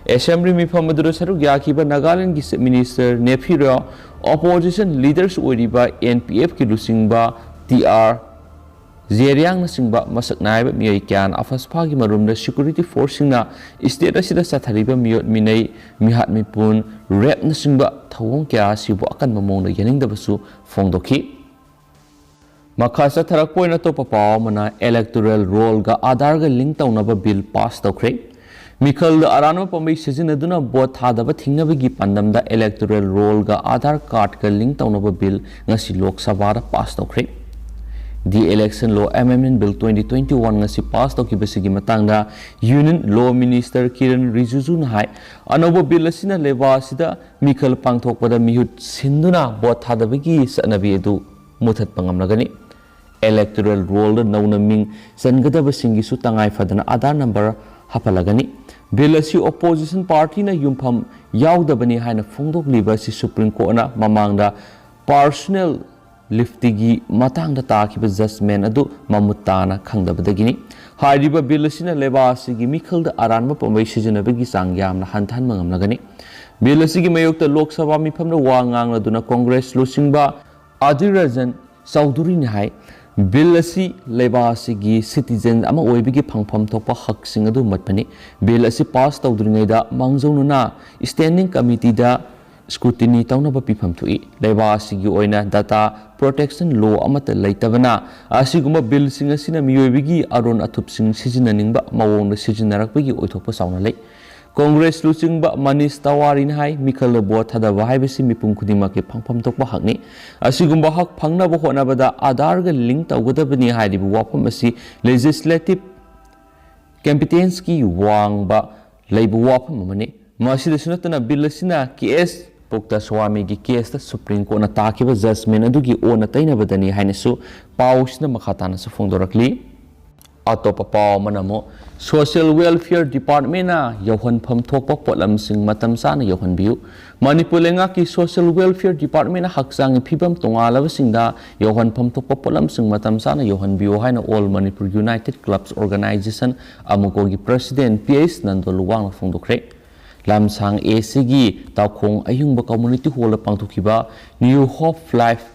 ꯑꯦꯁꯦꯝꯕ꯭ꯂꯤ ꯃꯤꯐꯝ ꯑꯗꯨꯗ ꯁꯔꯨꯛ ꯌꯥꯈꯤꯕ ꯅꯥꯒꯥꯂꯦꯟꯗꯒꯤ ꯆꯤꯐ ꯃꯤꯅꯤꯁꯇꯔ ꯅꯦꯐꯤꯔꯣ, ꯑꯣꯄꯣꯖꯤꯁꯟ ꯂꯤꯗꯔꯁꯨ ꯑꯣꯏꯔꯤꯕ ꯑꯦꯟ ꯄꯤ ꯑꯦꯐꯀꯤ ꯂꯨꯆꯤꯡꯕ ꯇꯤ ꯑꯥꯔ ꯖꯦꯔꯤꯌꯥꯡꯅꯆꯤꯡꯕ ꯃꯁꯛ ꯅꯥꯏꯕ ꯃꯤꯑꯣꯏ ꯀꯌꯥꯅ ꯑꯐꯁꯄꯥꯒꯤ ꯃꯔꯨꯝꯗ ꯁꯦꯀ꯭ꯌꯨꯔꯤꯇꯤ ꯐꯣꯔꯁꯁꯤꯡꯅ ꯏꯁꯇꯦꯠ ꯑꯁꯤꯗ ꯆꯠꯊꯔꯤꯕ ꯃꯤꯑꯣꯠ ꯃꯤꯅꯩ, ꯃꯤꯍꯥꯠ ꯃꯤꯄꯨꯟ, ꯔꯦꯞꯅꯆꯤꯡꯕ ꯊꯧꯑꯣꯡ ꯀꯌꯥ ꯑꯁꯤꯕꯨ ꯑꯀꯟꯕ ꯃꯑꯣꯡꯗ ꯌꯥꯅꯤꯡꯗꯕꯁꯨ ꯐꯣꯡꯗꯣꯛꯈꯤ꯫ ꯃꯈꯥ ꯆꯠꯊꯔꯛꯄ ꯑꯣꯏꯅ ꯑꯇꯣꯞꯄ ꯄꯥꯎ ꯑꯃꯅ, ꯏꯂꯦꯛꯇꯣꯔꯦꯜ ꯔꯣꯜꯒ ꯑꯥꯙꯥꯔꯒ ꯂꯤꯡ ꯇꯧꯅꯕ ꯕꯤꯜ ꯄꯥꯁ ꯇꯧꯈ꯭ꯔꯦ꯫ ꯃꯤꯈꯜꯗ ꯑꯔꯥꯟꯕ ꯄꯥꯝꯕꯩ ꯁꯤꯖꯤꯟꯅꯗꯨꯅ ꯚꯣꯠ ꯊꯥꯗꯕ ꯊꯤꯡꯅꯕꯒꯤ ꯄꯥꯟꯗꯝꯗ ꯏꯂꯦꯛꯇꯣꯔꯦꯜ ꯔꯣꯜꯒ ꯑꯥꯙꯥꯔ ꯀꯥꯔꯗꯀ ꯂꯤꯡ ꯇꯧꯅꯕ ꯕꯤꯜ ꯉꯁꯤ ꯂꯣꯛ ꯁꯚꯥꯗ ꯄꯥꯁ ꯇꯧꯈ꯭ꯔꯦ꯫ ꯗꯤ ꯏꯂꯦꯛꯁꯟ ꯂꯣ ꯑꯦꯃꯦꯟꯗꯃꯦꯟ ꯕꯤꯜ ꯇ꯭ꯋꯦꯟꯇꯤ ꯇ꯭ꯋꯦꯟꯇꯤ ꯋꯥꯟ ꯉꯁꯤ ꯄꯥꯁ ꯇꯧꯈꯤꯕꯁꯤꯒꯤ ꯃꯇꯥꯡꯗ ꯌꯨꯅꯤꯌꯟ ꯂꯣ ꯃꯤꯅꯤꯁꯇꯔ ꯀꯤꯔꯟ ꯔꯤꯖꯤꯖꯨꯅ ꯍꯥꯏ, ꯑꯅꯧꯕ ꯕꯤꯜ ꯑꯁꯤꯅ ꯂꯩꯕꯥꯛ ꯑꯁꯤꯗ ꯃꯤꯈꯜ ꯄꯥꯡꯊꯣꯛꯄꯗ ꯃꯤꯍꯨꯠ ꯁꯤꯟꯗꯨꯅ ꯚꯣꯠ ꯊꯥꯗꯕꯒꯤ ꯆꯠꯅꯕꯤ ꯑꯗꯨ ꯃꯨꯊꯠꯄ ꯉꯝꯂꯒꯅꯤ꯫ ꯏꯂꯦꯛꯇꯣꯔꯦꯜ ꯔꯣꯜꯗ ꯅꯧꯅ ꯃꯤꯡ ꯆꯟꯒꯗꯕꯁꯤꯡꯒꯤꯁꯨ ꯇꯉꯥꯏ ꯐꯗꯅ ꯑꯥꯙꯥꯔ ꯅꯝꯕꯔ ꯍꯥꯞꯍꯜꯂꯒꯅꯤ꯫ ꯕꯤꯜ ꯑꯁꯤ ꯑꯣꯄꯣꯖꯤꯁꯟ ꯄꯥꯔꯇꯤꯅ ꯌꯨꯝꯐꯝ ꯌꯥꯎꯗꯕꯅꯤ ꯍꯥꯏꯅ ꯐꯣꯡꯗꯣꯛꯂꯤꯕ ꯑꯁꯤ ꯁꯨꯄ꯭ꯔꯤꯝ ꯀꯣꯔꯠꯅ ꯃꯃꯥꯡꯗ ꯄꯥꯔꯁꯣꯅꯦꯜ ꯂꯤꯐꯇꯤꯒꯤ ꯃꯇꯥꯡꯗ ꯇꯥꯈꯤꯕ ꯖꯖꯃꯦꯟ ꯑꯗꯨ ꯃꯃꯨꯠ ꯇꯥꯅ ꯈꯪꯗꯕꯗꯒꯤꯅꯤ꯫ ꯍꯥꯏꯔꯤꯕ ꯕꯤꯜ ꯑꯁꯤꯅ ꯂꯩꯕꯥꯛ ꯑꯁꯤꯒꯤ ꯃꯤꯈꯜꯗ ꯑꯔꯥꯟꯕ ꯄꯥꯝꯕꯩ ꯁꯤꯖꯤꯟꯅꯕꯒꯤ ꯆꯥꯡ ꯌꯥꯝꯅ ꯍꯟꯊꯍꯟꯕ ꯉꯝꯂꯒꯅꯤ꯫ ꯕꯤꯜ ꯑꯁꯤꯒꯤ ꯃꯥꯌꯣꯛꯇ ꯂꯣꯛ ꯁꯚꯥ ꯃꯤꯐꯝꯗ ꯋꯥ ꯉꯥꯡꯂꯗꯨꯅ ꯀꯣꯡꯒ꯭ꯔꯦꯁ ꯂꯨꯆꯤꯡꯕ ꯑꯗꯤꯔ ꯔꯟꯖꯟ ꯆꯧꯙꯨꯔꯤꯅ ꯍꯥꯏ, ꯕꯤꯜ ꯑꯁꯤ ꯂꯩꯕꯥꯛ ꯑꯁꯤꯒꯤ ꯁꯤꯇꯤꯖꯦꯟ ꯑꯃ ꯑꯣꯏꯕꯒꯤ ꯐꯪꯐꯝ ꯊꯣꯛꯄ ꯍꯛꯁꯤꯡ ꯑꯗꯨ ꯃꯠꯄꯅꯤ꯫ ꯕꯤꯜ ꯑꯁꯤ ꯄꯥꯁ ꯇꯧꯗ꯭ꯔꯤꯉꯩꯗ ꯃꯥꯡꯖꯧꯅꯅ ꯁ꯭ꯇꯦꯟꯗꯤꯡ ꯀꯃꯤꯇꯤꯗ ꯁ꯭ꯀ꯭ꯔꯨꯇꯤꯅꯤ ꯇꯧꯅꯕ ꯄꯤꯐꯝ ꯊꯣꯛꯏ꯫ ꯂꯩꯕꯥꯛ ꯑꯁꯤꯒꯤ ꯑꯣꯏꯅ ꯗꯇꯥ ꯄ꯭ꯔꯣꯇꯦꯛꯁꯟ ꯂꯣ ꯑꯃꯠꯇ ꯂꯩꯇꯕꯅ, ꯑꯁꯤꯒꯨꯝꯕ ꯕꯤꯜꯁꯤꯡ ꯑꯁꯤꯅ ꯃꯤꯑꯣꯏꯕꯒꯤ ꯑꯔꯣꯟ ꯑꯊꯨꯞꯁꯤꯡ ꯁꯤꯖꯤꯟꯅꯅꯤꯡꯕ ꯃꯑꯣꯡꯗ ꯁꯤꯖꯤꯟꯅꯔꯛꯄꯒꯤ ꯑꯣꯏꯊꯣꯛꯄ ꯆꯥꯎꯅ ꯂꯩ꯫ ꯀꯣꯡꯒ꯭ꯔꯦꯁ ꯂꯨꯆꯤꯡꯕ ꯃꯅꯤꯁ ꯇꯋꯥꯔꯤꯅ ꯍꯥꯏ, ꯃꯤꯈꯜꯗ ꯚꯣꯠ ꯊꯥꯗꯕ ꯍꯥꯏꯕꯁꯤ ꯃꯤꯄꯨꯝ ꯈꯨꯗꯤꯡꯃꯛꯀꯤ ꯐꯪꯐꯝ ꯊꯣꯛꯄ ꯍꯛꯅꯤ꯫ ꯑꯁꯤꯒꯨꯝꯕ ꯍꯛ ꯐꯪꯅꯕ ꯍꯣꯠꯅꯕꯗ ꯑꯥꯙꯥꯔꯒ ꯂꯤꯡ ꯇꯧꯒꯗꯕꯅꯤ ꯍꯥꯏꯔꯤꯕ ꯋꯥꯐꯝ ꯑꯁꯤ ꯂꯦꯖꯤꯁꯂꯦꯇꯤꯚ ꯀꯝꯄꯤꯇꯦꯟꯁꯀꯤ ꯋꯥꯡꯕ ꯂꯩꯕ ꯋꯥꯐꯝ ꯑꯃꯅꯤ꯫ ꯃꯁꯤꯗꯁꯨ ꯅꯠꯇꯅ, ꯕꯤꯜ ꯑꯁꯤꯅ ꯀꯦ ꯑꯦꯁ ꯄꯨꯛꯇ ꯁ꯭ꯋꯥꯃꯤꯒꯤ ꯀꯦꯁꯇ ꯁꯨꯄ꯭ꯔꯤꯝ ꯀꯣꯔꯠꯅ ꯇꯥꯈꯤꯕ ꯖꯖꯃꯦꯟ ꯑꯗꯨꯒꯤ ꯑꯣꯟꯅ ꯇꯩꯅꯕꯗꯅꯤ ꯍꯥꯏꯅꯁꯨ ꯄꯥꯎꯁꯤꯅ ꯃꯈꯥ ꯇꯥꯅꯁꯨ ꯐꯣꯡꯗꯣꯔꯛꯂꯤ꯫ ꯑꯇꯣꯞꯄ ꯄꯥꯎ ꯑꯃꯅ ꯑꯃꯨꯛ, Social Welfare Department ꯅ ꯌꯧꯍꯟꯐꯝ ꯊꯣꯛꯄ ꯄꯣꯠꯂꯝꯁꯤꯡ ꯃꯇꯝ ꯆꯥꯅ ꯌꯧꯍꯟꯕꯤꯌꯨ꯫ ꯃꯅꯤꯄꯨꯔ ꯂꯩꯉꯥꯛꯀꯤ Social Welfare Department ꯅ ꯍꯛꯆꯥꯡꯒꯤ ꯐꯤꯕꯝ ꯇꯣꯉꯥꯜꯂꯕꯁꯤꯡꯗ ꯌꯧꯍꯟꯐꯝ ꯊꯣꯛꯄ ꯄꯣꯠꯂꯝꯁꯤꯡ ꯃꯇꯝ ꯆꯥꯅ ꯌꯧꯍꯟꯕꯤꯌꯨ ꯍꯥꯏꯅ All Manipur United Clubs Organization, ꯑꯃꯨꯀꯣꯒꯤ President ꯄꯤ ꯑꯩꯆ ꯅꯟꯗꯣ ꯂꯨꯋꯥꯡꯅ ꯐꯣꯡꯗꯣꯛꯈ꯭ꯔꯦ꯫ ꯂꯝꯁꯥꯡ ꯑꯦ ꯁꯤꯒꯤ ꯇꯥꯎꯈꯣꯡ ꯑꯌꯨꯡꯕ Community Hall ꯗ ꯄꯥꯡꯊꯣꯛꯈꯤꯕ New Hope Life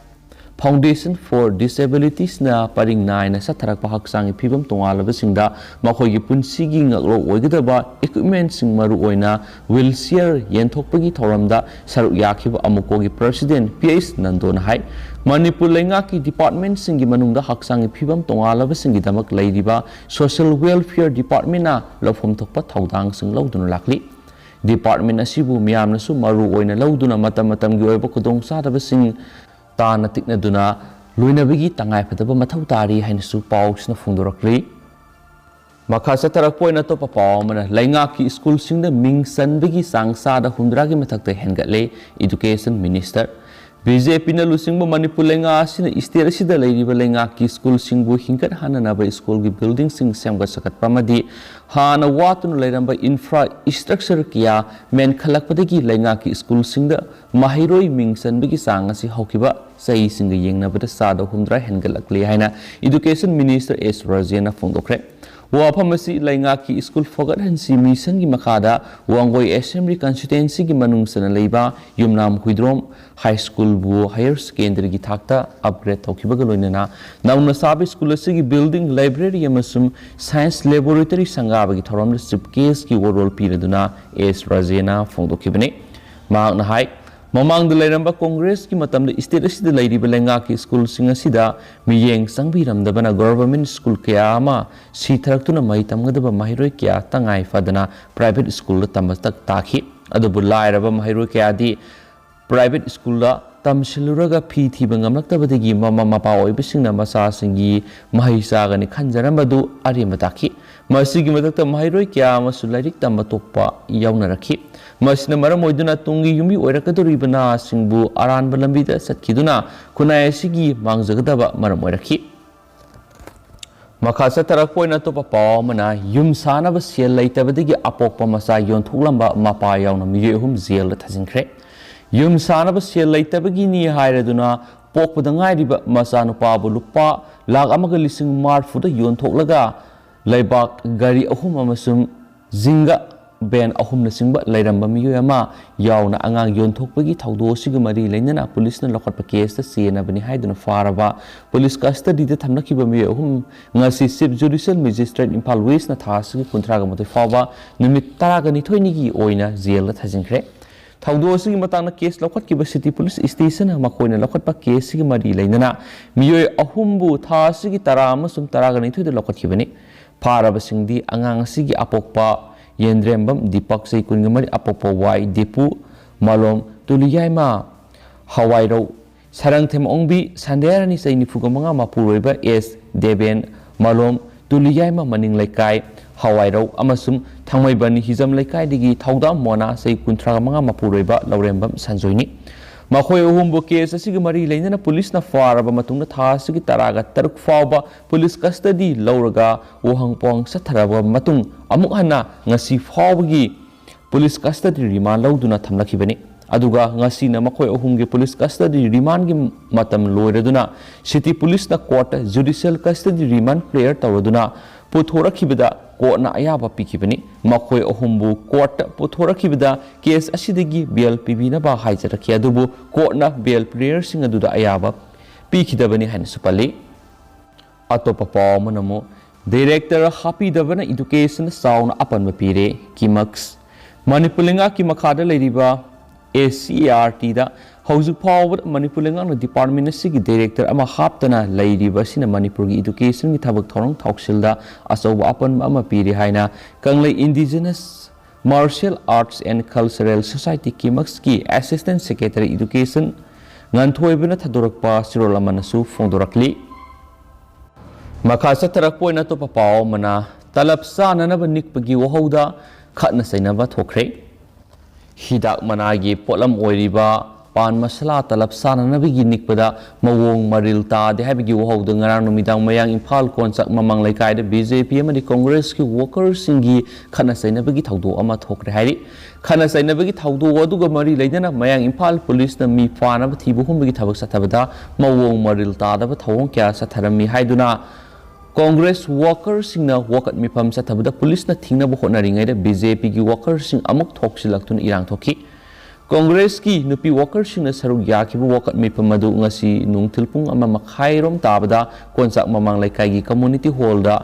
Foundation for Disabilities ꯅ ꯄꯔꯤꯡ ꯅꯥꯏꯅ ꯆꯠꯊꯔꯛꯄ ꯍꯛꯆꯥꯡꯒꯤ ꯐꯤꯕꯝ ꯇꯣꯉꯥꯜꯂꯕꯁꯤꯡꯗ ꯃꯈꯣꯏꯒꯤ ꯄꯨꯟꯁꯤꯒꯤ ꯉꯥꯛꯂꯧ ꯑꯣꯏꯒꯗꯕ equipment ꯁꯤꯡ, ꯃꯔꯨꯑꯣꯏꯅ wheelchair, ꯌꯦꯟꯊꯣꯛꯄꯒꯤ ꯊꯧꯔꯝꯗ ꯁꯔꯨꯛ ꯌꯥꯈꯤꯕ ꯑꯃꯨꯀꯣꯒꯤ President ꯄꯤ ꯑꯩꯆ ꯅꯟꯗꯣꯅ ꯍꯥꯏ꯫ ꯃꯅꯤꯄꯨꯔ ꯂꯩꯉꯥꯛꯀꯤ department ꯁꯤꯡꯒꯤ ꯃꯅꯨꯡꯗ ꯍꯛꯆꯥꯡꯒꯤ ꯐꯤꯕꯝ ꯇꯣꯉꯥꯜꯂꯕꯁꯤꯡꯒꯤꯗꯃꯛ ꯂꯩꯔꯤꯕ Social Welfare Department ꯅ ꯂꯧꯐꯝ ꯊꯣꯛꯄ ꯊꯧꯗꯥꯡꯁꯤꯡ ꯂꯧꯗꯨꯅ ꯂꯥꯛꯂꯤ꯫ Department ꯑꯁꯤꯕꯨ ꯃꯤꯌꯥꯝꯅꯁꯨ ꯃꯔꯨ ꯑꯣꯏꯅ ꯂꯧꯗꯨꯅ ꯃꯇꯝ ꯃꯇꯝꯒꯤ ꯑꯣꯏꯕ ꯈꯨꯗꯣꯡꯆꯥꯗꯕꯁꯤꯡ ꯇꯥꯅ ꯇꯤꯛꯅꯗꯨꯅ ꯂꯣꯏꯅꯕꯒꯤ ꯇꯉꯥꯏꯐꯗꯕ ꯃꯊꯧ ꯇꯥꯔꯤ ꯍꯥꯏꯅꯁꯨ ꯄꯥꯎꯁꯤꯅ ꯐꯣꯡꯗꯣꯔꯛꯂꯤ꯫ ꯃꯈꯥ ꯆꯠꯊꯔꯛꯄ ꯑꯣꯏꯅ ꯑꯇꯣꯞꯄ ꯄꯥꯎ ꯑꯃꯅ, ꯂꯩꯉꯥꯛꯀꯤ ꯁ꯭ꯀꯨꯜꯁꯤꯡꯗ ꯃꯤꯡ ꯆꯟꯕꯒꯤ ꯆꯥꯡ ꯆꯥꯗ ꯍꯨꯝꯗ꯭ꯔꯥꯒꯤ ꯃꯊꯛꯇ ꯍꯦꯟꯒꯠꯂꯦ, Education Minister꯫ ꯕꯤ ꯖꯦ ꯄꯤꯅ ꯂꯨꯆꯤꯡꯕ ꯃꯅꯤꯄꯨꯔ ꯂꯩꯉꯥꯛ ꯑꯁꯤꯅ state ꯑꯁꯤꯗ ꯂꯩꯔꯤꯕ ꯂꯩꯉꯥꯛꯀꯤ ꯁ꯭ꯀꯨꯜꯁꯤꯡꯕꯨ ꯍꯤꯡꯒꯠꯍꯟꯅꯅꯕ ꯁ꯭ꯀꯨꯜꯒꯤ building ꯁꯤꯡ ꯁꯦꯝꯒꯠ ꯁꯥꯒꯠꯄ ꯑꯃꯗꯤ ꯍꯥꯟꯅ ꯋꯥꯠꯇꯨꯅ ꯂꯩꯔꯝꯕ infrastructure ꯀꯌꯥ ꯃꯦꯟꯈꯠꯂꯛꯄꯗꯒꯤ ꯂꯩꯉꯥꯛꯀꯤ ꯁ꯭ꯀꯨꯜꯁꯤꯡꯗ ꯃꯍꯩꯔꯣꯏ ꯃꯤꯡ ꯆꯟꯕꯒꯤ ꯆꯥꯡ ꯑꯁꯤ ꯍꯧꯈꯤꯕ ꯆꯍꯤꯁꯤꯡꯒ ꯌꯦꯡꯅꯕꯗ ꯆꯥꯗ ꯍꯨꯝꯗ꯭ꯔꯥ ꯍꯦꯟꯒꯠꯂꯛꯂꯦ ꯍꯥꯏꯅ Education Minister ꯑꯦꯁ ꯔꯥꯖꯦꯟꯅ ꯐꯣꯡꯗꯣꯛꯈ꯭ꯔꯦ꯫ ꯋꯥꯐꯝ ꯑꯁꯤ ꯂꯩꯉꯥꯛꯀꯤ ꯁ꯭ꯀꯨꯜ ꯐꯒꯠꯍꯟꯁꯤ ꯃꯤꯁꯟꯒꯤ ꯃꯈꯥꯗ ꯋꯥꯡꯒꯣꯏ Assembly Constituency ꯒꯤ ꯃꯅꯨꯡ ꯆꯟꯅ ꯂꯩꯕ ꯌꯨꯝꯅꯥꯝ ꯍꯨꯏꯗ꯭ꯔꯣꯝ High School ꯕꯨ Higher Secondary ꯒꯤ ꯊꯥꯛꯇ upgrade ꯇꯧꯈꯤꯕꯒ ꯂꯣꯏꯅꯅ ꯅꯧꯅ ꯁꯥꯕ ꯁ꯭ꯀꯨꯜ ꯑꯁꯤꯒꯤ building, library ꯑꯃꯁꯨꯡ science laboratory ꯁꯪꯒꯥꯕꯒꯤ ꯊꯧꯔꯝꯗ chief guest ꯀꯤ ꯋꯥꯔꯣꯜ ꯄꯤꯔꯗꯨꯅ ꯑꯦꯁ ꯔꯥꯖꯦꯟꯅ ꯐꯣꯡꯗꯣꯛꯈꯤꯕꯅꯤ꯫ ꯃꯍꯥꯛꯅ ꯍꯥꯏ, ꯃꯃꯥꯡꯗ ꯂꯩꯔꯝꯕ ꯀꯣꯡꯒ꯭ꯔꯦꯁꯀꯤ ꯃꯇꯝꯗ state ꯑꯁꯤꯗ ꯂꯩꯔꯤꯕ ꯂꯩꯉꯥꯛꯀꯤ ꯁ꯭ꯀꯨꯜꯁꯤꯡ ꯑꯁꯤꯗ ꯃꯤꯠꯌꯦꯡ ꯆꯪꯕꯤꯔꯝꯗꯕꯅ government ꯁ꯭ꯀꯨꯜ ꯀꯌꯥ ꯑꯃ ꯁꯤꯊꯔꯛꯇꯨꯅ ꯃꯍꯩ ꯇꯝꯒꯗꯕ ꯃꯍꯩꯔꯣꯏ ꯀꯌꯥ ꯇꯉꯥꯏ ꯐꯗꯅ private ꯁ꯭ꯀꯨꯜꯗ ꯇꯝꯕ ꯇꯛ ꯇꯥꯈꯤ꯫ ꯑꯗꯨꯕꯨ ꯂꯥꯏꯔꯕ ꯃꯍꯩꯔꯣꯏ ꯀꯌꯥꯗꯤ private ꯁ꯭ꯀꯨꯜꯗ ꯇꯝꯁꯤꯜꯂꯨꯔꯒ ꯐꯤ ꯊꯤꯕ ꯉꯝꯂꯛꯇꯕꯗꯒꯤ ꯃꯃꯥ ꯃꯄꯥ ꯑꯣꯏꯕꯁꯤꯡꯅ ꯃꯆꯥꯁꯤꯡꯒꯤ ꯃꯍꯩ ꯆꯥꯒꯅꯤ ꯈꯟꯖꯔꯝꯕꯗꯨ ꯑꯔꯦꯝꯕ ꯇꯥꯈꯤ꯫ ꯃꯁꯤꯒꯤ ꯃꯊꯛꯇ ꯃꯍꯩꯔꯣꯏ ꯀꯌꯥ ꯑꯃꯁꯨ ꯂꯥꯏꯔꯤꯛ ꯇꯝꯕ ꯇꯣꯛꯄ ꯌꯥꯎꯅꯔꯛꯈꯤ꯫ ꯃꯁꯤꯅ ꯃꯔꯝ ꯑꯣꯏꯗꯨꯅ ꯇꯨꯡꯒꯤ ꯌꯨꯝꯕꯤ ꯑꯣꯏꯔꯛꯀꯗꯧꯔꯤꯕ ꯅꯍꯥꯁꯤꯡꯕꯨ ꯑꯔꯥꯟꯕ ꯂꯝꯕꯤꯗ ꯆꯠꯈꯤꯗꯨꯅ ꯈꯨꯟꯅꯥꯏ ꯑꯁꯤꯒꯤ ꯃꯥꯡꯖꯒꯗꯕ ꯃꯔꯝ ꯑꯣꯏꯔꯛꯈꯤ꯫ ꯃꯈꯥ ꯆꯠꯊꯔꯛꯄ ꯑꯣꯏꯅ ꯑꯇꯣꯞꯄ ꯄꯥꯎ ꯑꯃꯅ, ꯌꯨꯝ ꯁꯥꯅꯕ ꯁꯦꯜ ꯂꯩꯇꯕꯗꯒꯤ ꯑꯄꯣꯛꯄ ꯃꯆꯥ ꯌꯣꯟꯊꯣꯛꯂꯝꯕ ꯃꯄꯥ ꯌꯥꯎꯅ ꯃꯤꯑꯣꯏ ꯑꯍꯨꯝ ꯖꯦꯜꯗ ꯊꯥꯖꯤꯟꯈ꯭ꯔꯦ꯫ ꯌꯨꯝ ꯁꯥꯅꯕ ꯁꯦꯜ ꯂꯩꯇꯕꯒꯤꯅꯤ ꯍꯥꯏꯔꯗꯨꯅ ꯄꯣꯛꯄꯗ ꯉꯥꯏꯔꯤꯕ ꯃꯆꯥꯅꯨꯄꯥꯕꯨ ꯂꯨꯄꯥ ꯂꯥꯈ ꯑꯃꯒ ꯂꯤꯁꯤꯡ ꯃꯔꯤꯐꯨꯗ ꯌꯣꯟꯊꯣꯛꯂꯒ ꯂꯩꯕꯥꯛ ꯒꯥꯔꯤ ꯑꯍꯨꯝ ꯑꯃꯁꯨꯡ ꯖꯤꯡꯒ ꯚꯦꯟ ꯑꯍꯨꯝꯅꯆꯤꯡꯕ ꯂꯩꯔꯝꯕ ꯃꯤꯑꯣꯏ ꯑꯃ ꯌꯥꯎꯅ ꯑꯉꯥꯡ ꯌꯣꯟꯊꯣꯛꯄꯒꯤ ꯊꯧꯗꯣꯛ ꯑꯁꯤꯒ ꯃꯔꯤ ꯂꯩꯅꯅ ꯄꯨꯂꯤꯁꯅ ꯂꯧꯈꯠꯄ ꯀꯦꯁꯇ ꯆꯦꯟꯅꯕꯅꯤ ꯍꯥꯏꯗꯨꯅ ꯐꯥꯔꯕ ꯄꯨꯂꯤꯁ ꯀꯁꯇꯗꯤꯗ ꯊꯝꯂꯛꯈꯤꯕ ꯃꯤꯑꯣꯏ ꯑꯍꯨꯝ ꯉꯁꯤ ꯆꯤꯐ ꯖꯨꯗꯤꯁꯤꯌꯦꯜ ꯃꯦꯖꯤꯁꯇ꯭ꯔꯦꯠ ꯏꯝꯐꯥꯜ ꯋꯦꯁꯅ ꯊꯥ ꯑꯁꯤꯒꯤ ꯀꯨꯟꯊ꯭ꯔꯥꯒ ꯃꯥꯊꯣꯏ ꯐꯥꯎꯕ ꯅꯨꯃꯤꯠ ꯇꯔꯥꯒ ꯅꯤꯊꯣꯏꯅꯤꯒꯤ ꯑꯣꯏꯅ ꯖꯦꯜꯗ ꯊꯥꯖꯤꯟꯈ꯭ꯔꯦ꯫ ꯊꯧꯗꯣꯛ ꯑꯁꯤꯒꯤ ꯃꯇꯥꯡꯗ ꯀꯦꯁ ꯂꯧꯈꯠꯈꯤꯕ ꯁꯤꯇꯤ ꯄꯨꯂꯤꯁ ꯁ꯭ꯇꯦꯁꯟꯅ ꯃꯈꯣꯏꯅ ꯂꯧꯈꯠꯄ ꯀꯦꯁꯁꯤꯒ ꯃꯔꯤ ꯂꯩꯅꯅ ꯃꯤꯑꯣꯏ ꯑꯍꯨꯝꯕꯨ ꯊꯥ ꯑꯁꯤꯒꯤ ꯇꯔꯥ ꯑꯃꯁꯨꯡ ꯇꯔꯥꯒ ꯅꯤꯊꯣꯏꯗ ꯂꯧꯈꯠꯈꯤꯕꯅꯤ꯫ ꯐꯥꯔꯕꯁꯤꯡꯗꯤ ꯑꯉꯥꯡ ꯑꯁꯤꯒꯤ ꯑꯄꯣꯛꯄ ꯌꯦꯟꯗ꯭ꯔꯦꯝꯕꯝ ꯗꯤꯄꯛ, ꯆꯍꯤ ꯀꯨꯟꯒ ꯃꯔꯤ, ꯑꯄꯣꯛꯄ ꯋꯥꯏ ꯗꯤꯄꯨ, ꯃꯂꯣꯝ ꯇꯨꯂꯤꯌꯥꯏꯃ ꯍꯋꯥꯏꯔꯧ, ꯁꯔꯪꯊꯦꯝ ꯑꯣꯡꯕꯤ ꯁꯟꯗ꯭ꯌꯥꯔꯥꯅꯤ, ꯆꯍꯤ ꯅꯤꯐꯨꯒ ꯃꯉꯥ, ꯃꯄꯨꯔꯣꯏꯕ ꯑꯦꯁ ꯗꯦꯕꯦꯟ, ꯃꯂꯣꯝ ꯇꯨꯂꯤꯌꯥꯏꯃ ꯃꯅꯤꯡ ꯂꯩꯀꯥꯏ ꯍꯋꯥꯏꯔꯧ, ꯑꯃꯁꯨꯡ ꯊꯥꯡꯃꯩꯕꯟ ꯍꯤꯖꯝ ꯂꯩꯀꯥꯏꯗꯒꯤ ꯊꯧꯗꯥꯝ ꯃꯣꯅꯥ, ꯆꯍꯤ ꯀꯨꯟꯊ꯭ꯔꯥ ꯃꯉꯥ, ꯃꯄꯨꯔꯣꯏꯕ ꯂꯧꯔꯦꯝꯕꯝ ꯁꯟꯖꯣꯏꯅꯤ꯫ ꯃꯈꯣꯏ ꯑꯍꯨꯝꯕꯨ ꯀꯦꯁ ꯑꯁꯤꯒ ꯃꯔꯤ ꯂꯩꯅꯅ ꯄꯨꯂꯤꯁꯅ ꯐꯥꯔꯕ ꯃꯇꯨꯡꯗ ꯊꯥ ꯑꯁꯤꯒꯤ ꯇꯔꯥꯒ ꯇꯔꯨꯛ ꯐꯥꯎꯕ ꯄꯨꯂꯤꯁ ꯀꯁꯇꯗꯤ ꯂꯧꯔꯒ ꯋꯥꯍꯪ ꯄꯥꯎꯍꯪ ꯆꯠꯊꯔꯕ ꯃꯇꯨꯡ ꯑꯃꯨꯛ ꯍꯟꯅ ꯉꯁꯤ ꯐꯥꯎꯕꯒꯤ ꯄꯨꯂꯤꯁ ꯀꯁꯇꯗꯤ ꯔꯤꯃꯥꯟ ꯂꯧꯗꯨꯅ ꯊꯝꯂꯛꯈꯤꯕꯅꯤ꯫ ꯑꯗꯨꯒ ꯉꯁꯤꯅ ꯃꯈꯣꯏ ꯑꯍꯨꯝꯒꯤ ꯄꯨꯂꯤꯁ ꯀꯁꯇꯗꯤ ꯔꯤꯃꯥꯟꯒꯤ ꯃꯇꯝ ꯂꯣꯏꯔꯗꯨꯅ ꯁꯤꯇꯤ ꯄꯨꯂꯤꯁꯅ ꯀꯣꯔꯠꯇ ꯖꯨꯗꯤꯁꯤꯌꯦꯜ ꯀꯁꯇꯗꯤ ꯔꯤꯃꯥꯟ ꯄ꯭ꯔꯦꯌꯔ ꯇꯧꯔꯗꯨꯅ ꯄꯨꯊꯣꯔꯛꯈꯤꯕꯗ ꯀꯣꯔꯠꯅ ꯑꯌꯥꯕ ꯄꯤꯈꯤꯕꯅꯤ꯫ ꯃꯈꯣꯏ ꯑꯍꯨꯝꯕꯨ ꯀꯣꯔꯠꯇ ꯄꯨꯊꯣꯔꯛꯈꯤꯕꯗ ꯀꯦꯁ ꯑꯁꯤꯗꯒꯤ ꯕꯦꯜ ꯄꯤꯕꯤꯅꯕ ꯍꯥꯏꯖꯔꯛꯈꯤ, ꯑꯗꯨꯕꯨ ꯀꯣꯔꯠꯅ ꯕꯦꯜ ꯄ꯭ꯔꯦꯌꯔꯁꯤꯡ ꯑꯗꯨꯗ ꯑꯌꯥꯕ ꯄꯤꯈꯤꯗꯕꯅꯤ ꯍꯥꯏꯅꯁꯨ ꯄꯜꯂꯤ꯫ ꯑꯇꯣꯞꯄ ꯄꯥꯎ ꯑꯃꯅ ꯑꯃꯨꯛ, ꯗꯥꯏꯔꯦꯛꯇꯔ ꯍꯥꯞꯄꯤꯗꯕꯅ ꯏꯗꯨꯀꯦꯁꯟꯗ ꯆꯥꯎꯅ ꯑꯄꯟꯕ ꯄꯤꯔꯦ, ꯀꯤꯃꯛꯁ꯫ ꯃꯅꯤꯄꯨꯔ ꯂꯩꯉꯥꯛꯀꯤ ꯃꯈꯥꯗ ꯂꯩꯔꯤꯕ ꯑꯦ ꯁꯤ ꯑꯦ ꯑꯥꯔ ꯇꯤꯗ ꯍꯧꯖꯤꯛ ꯐꯥꯎꯕꯗ ꯃꯅꯤꯄꯨꯔ ꯂꯩꯉꯥꯛꯅ ꯗꯤꯄꯥꯔꯠꯃꯦꯟ ꯑꯁꯤꯒꯤ ꯗꯥꯏꯔꯦꯛꯇꯔ ꯑꯃ ꯍꯥꯞꯇꯅ ꯂꯩꯔꯤꯕ ꯑꯁꯤꯅ ꯃꯅꯤꯄꯨꯔꯒꯤ ꯏꯗꯨꯀꯦꯁꯟꯒꯤ ꯊꯕꯛ ꯊꯧꯔꯝ ꯊꯧꯁꯤꯜꯗ ꯑꯆꯧꯕ ꯑꯄꯟꯕ ꯑꯃ ꯄꯤꯔꯦ ꯍꯥꯏꯅ Kanglei indigenous martial arts and cultural society, ꯀꯤꯃꯛꯁꯀꯤ ꯑꯦꯁꯤꯁꯇꯦꯟ ꯁꯦꯀ꯭ꯔꯦꯇꯔꯤ ꯏꯗꯨꯀꯦꯁꯟ ꯉꯥꯟꯊꯣꯏꯕꯅ ꯊꯥꯗꯣꯔꯛꯄ ꯆꯦꯔꯣꯜ ꯑꯃꯅꯁꯨ ꯐꯣꯡꯗꯣꯔꯛꯂꯤ꯫ ꯃꯈꯥ ꯆꯠꯊꯔꯛꯄ ꯑꯣꯏꯅ ꯑꯇꯣꯞꯄ ꯄꯥꯎ ꯑꯃꯅ, ꯇꯂꯕ ꯆꯥꯅꯅꯕ ꯅꯤꯛꯄꯒꯤ ꯋꯥꯍꯧꯗ ꯈꯠꯅ ꯆꯩꯅꯕ ꯊꯣꯛꯈ꯭ꯔꯦ꯫ ꯍꯤꯗꯥꯛ ꯃꯅꯥꯒꯤ ꯄꯣꯠꯂꯝ ꯑꯣꯏꯔꯤꯕ ꯄꯥꯟ ꯃꯁꯥꯂꯥ ꯇꯂꯕ ꯆꯥꯅꯅꯕꯒꯤ ꯅꯤꯛꯄꯗ ꯃꯑꯣꯡ ꯃꯔꯤꯜ ꯇꯥꯗꯦ ꯍꯥꯏꯕꯒꯤ ꯋꯥꯍꯧꯗ ꯉꯔꯥꯡ ꯅꯨꯃꯤꯗꯥꯡ ꯃꯌꯥꯡ ꯏꯝꯐꯥꯜ ꯀꯣꯟꯆꯥꯛ ꯃꯃꯥꯡ ꯂꯩꯀꯥꯏꯗ ꯕꯤ ꯖꯦ ꯄꯤ ꯑꯃꯗꯤ ꯀꯣꯡꯒ꯭ꯔꯦꯁꯀꯤ ꯋꯥꯀꯔꯁꯤꯡꯒꯤ ꯈꯠꯅ ꯆꯩꯅꯕꯒꯤ ꯊꯧꯗꯣꯛ ꯑꯃ ꯊꯣꯛꯈ꯭ꯔꯦ ꯍꯥꯏꯔꯤ꯫ ꯈꯠꯅ ꯆꯩꯅꯕꯒꯤ ꯊꯧꯗꯣꯛ ꯑꯗꯨꯒ ꯃꯔꯤ ꯂꯩꯅꯅ ꯃꯌꯥꯡ ꯏꯝꯐꯥꯜ ꯄꯨꯂꯤꯁꯅ ꯃꯤ ꯐꯥꯅꯕ ꯊꯤꯕ ꯍꯨꯝꯕꯒꯤ ꯊꯕꯛ ꯆꯠꯊꯕꯗ ꯃꯑꯣꯡ ꯃꯔꯤꯜ ꯇꯥꯗꯕ ꯊꯧꯑꯣꯡ ꯀꯌꯥ ꯆꯠꯊꯔꯝꯃꯤ ꯍꯥꯏꯗꯨꯅ ꯀꯣꯡꯒ꯭ꯔꯦꯁ ꯋꯥꯀꯔꯁꯤꯡꯅ ꯋꯥꯀꯠ ꯃꯤꯐꯝ ꯆꯠꯊꯕꯗ ꯄꯨꯂꯤꯁꯅ ꯊꯤꯡꯅꯕ ꯍꯣꯠꯅꯔꯤꯉꯩꯗ ꯕꯤ ꯖꯦ ꯄꯤꯒꯤ ꯋꯥꯀꯔꯁꯤꯡ ꯑꯃꯨꯛ ꯊꯣꯛꯆꯤꯜꯂꯛꯇꯨꯅ ꯏꯔꯥꯡ ꯊꯣꯛꯈꯤ꯫ ꯀꯣꯡꯒ꯭ꯔꯦꯁꯀꯤ ꯅꯨꯄꯤ ꯋꯥꯀꯔꯁꯤꯡꯅ ꯁꯔꯨꯛ ꯌꯥꯈꯤꯕ ꯋꯥꯀꯠ ꯃꯤꯐꯝ ꯑꯗꯨ ꯉꯁꯤ ꯅꯨꯡꯊꯤꯜ ꯄꯨꯡ ꯑꯃ ꯃꯈꯥꯏꯔꯣꯝ ꯇꯥꯕꯗ ꯀꯣꯟꯆꯥꯛ ꯃꯃꯥꯡ ꯂꯩꯀꯥꯏꯒꯤ ꯀꯝꯃꯨꯅꯤꯇꯤ ꯍꯣꯜꯗ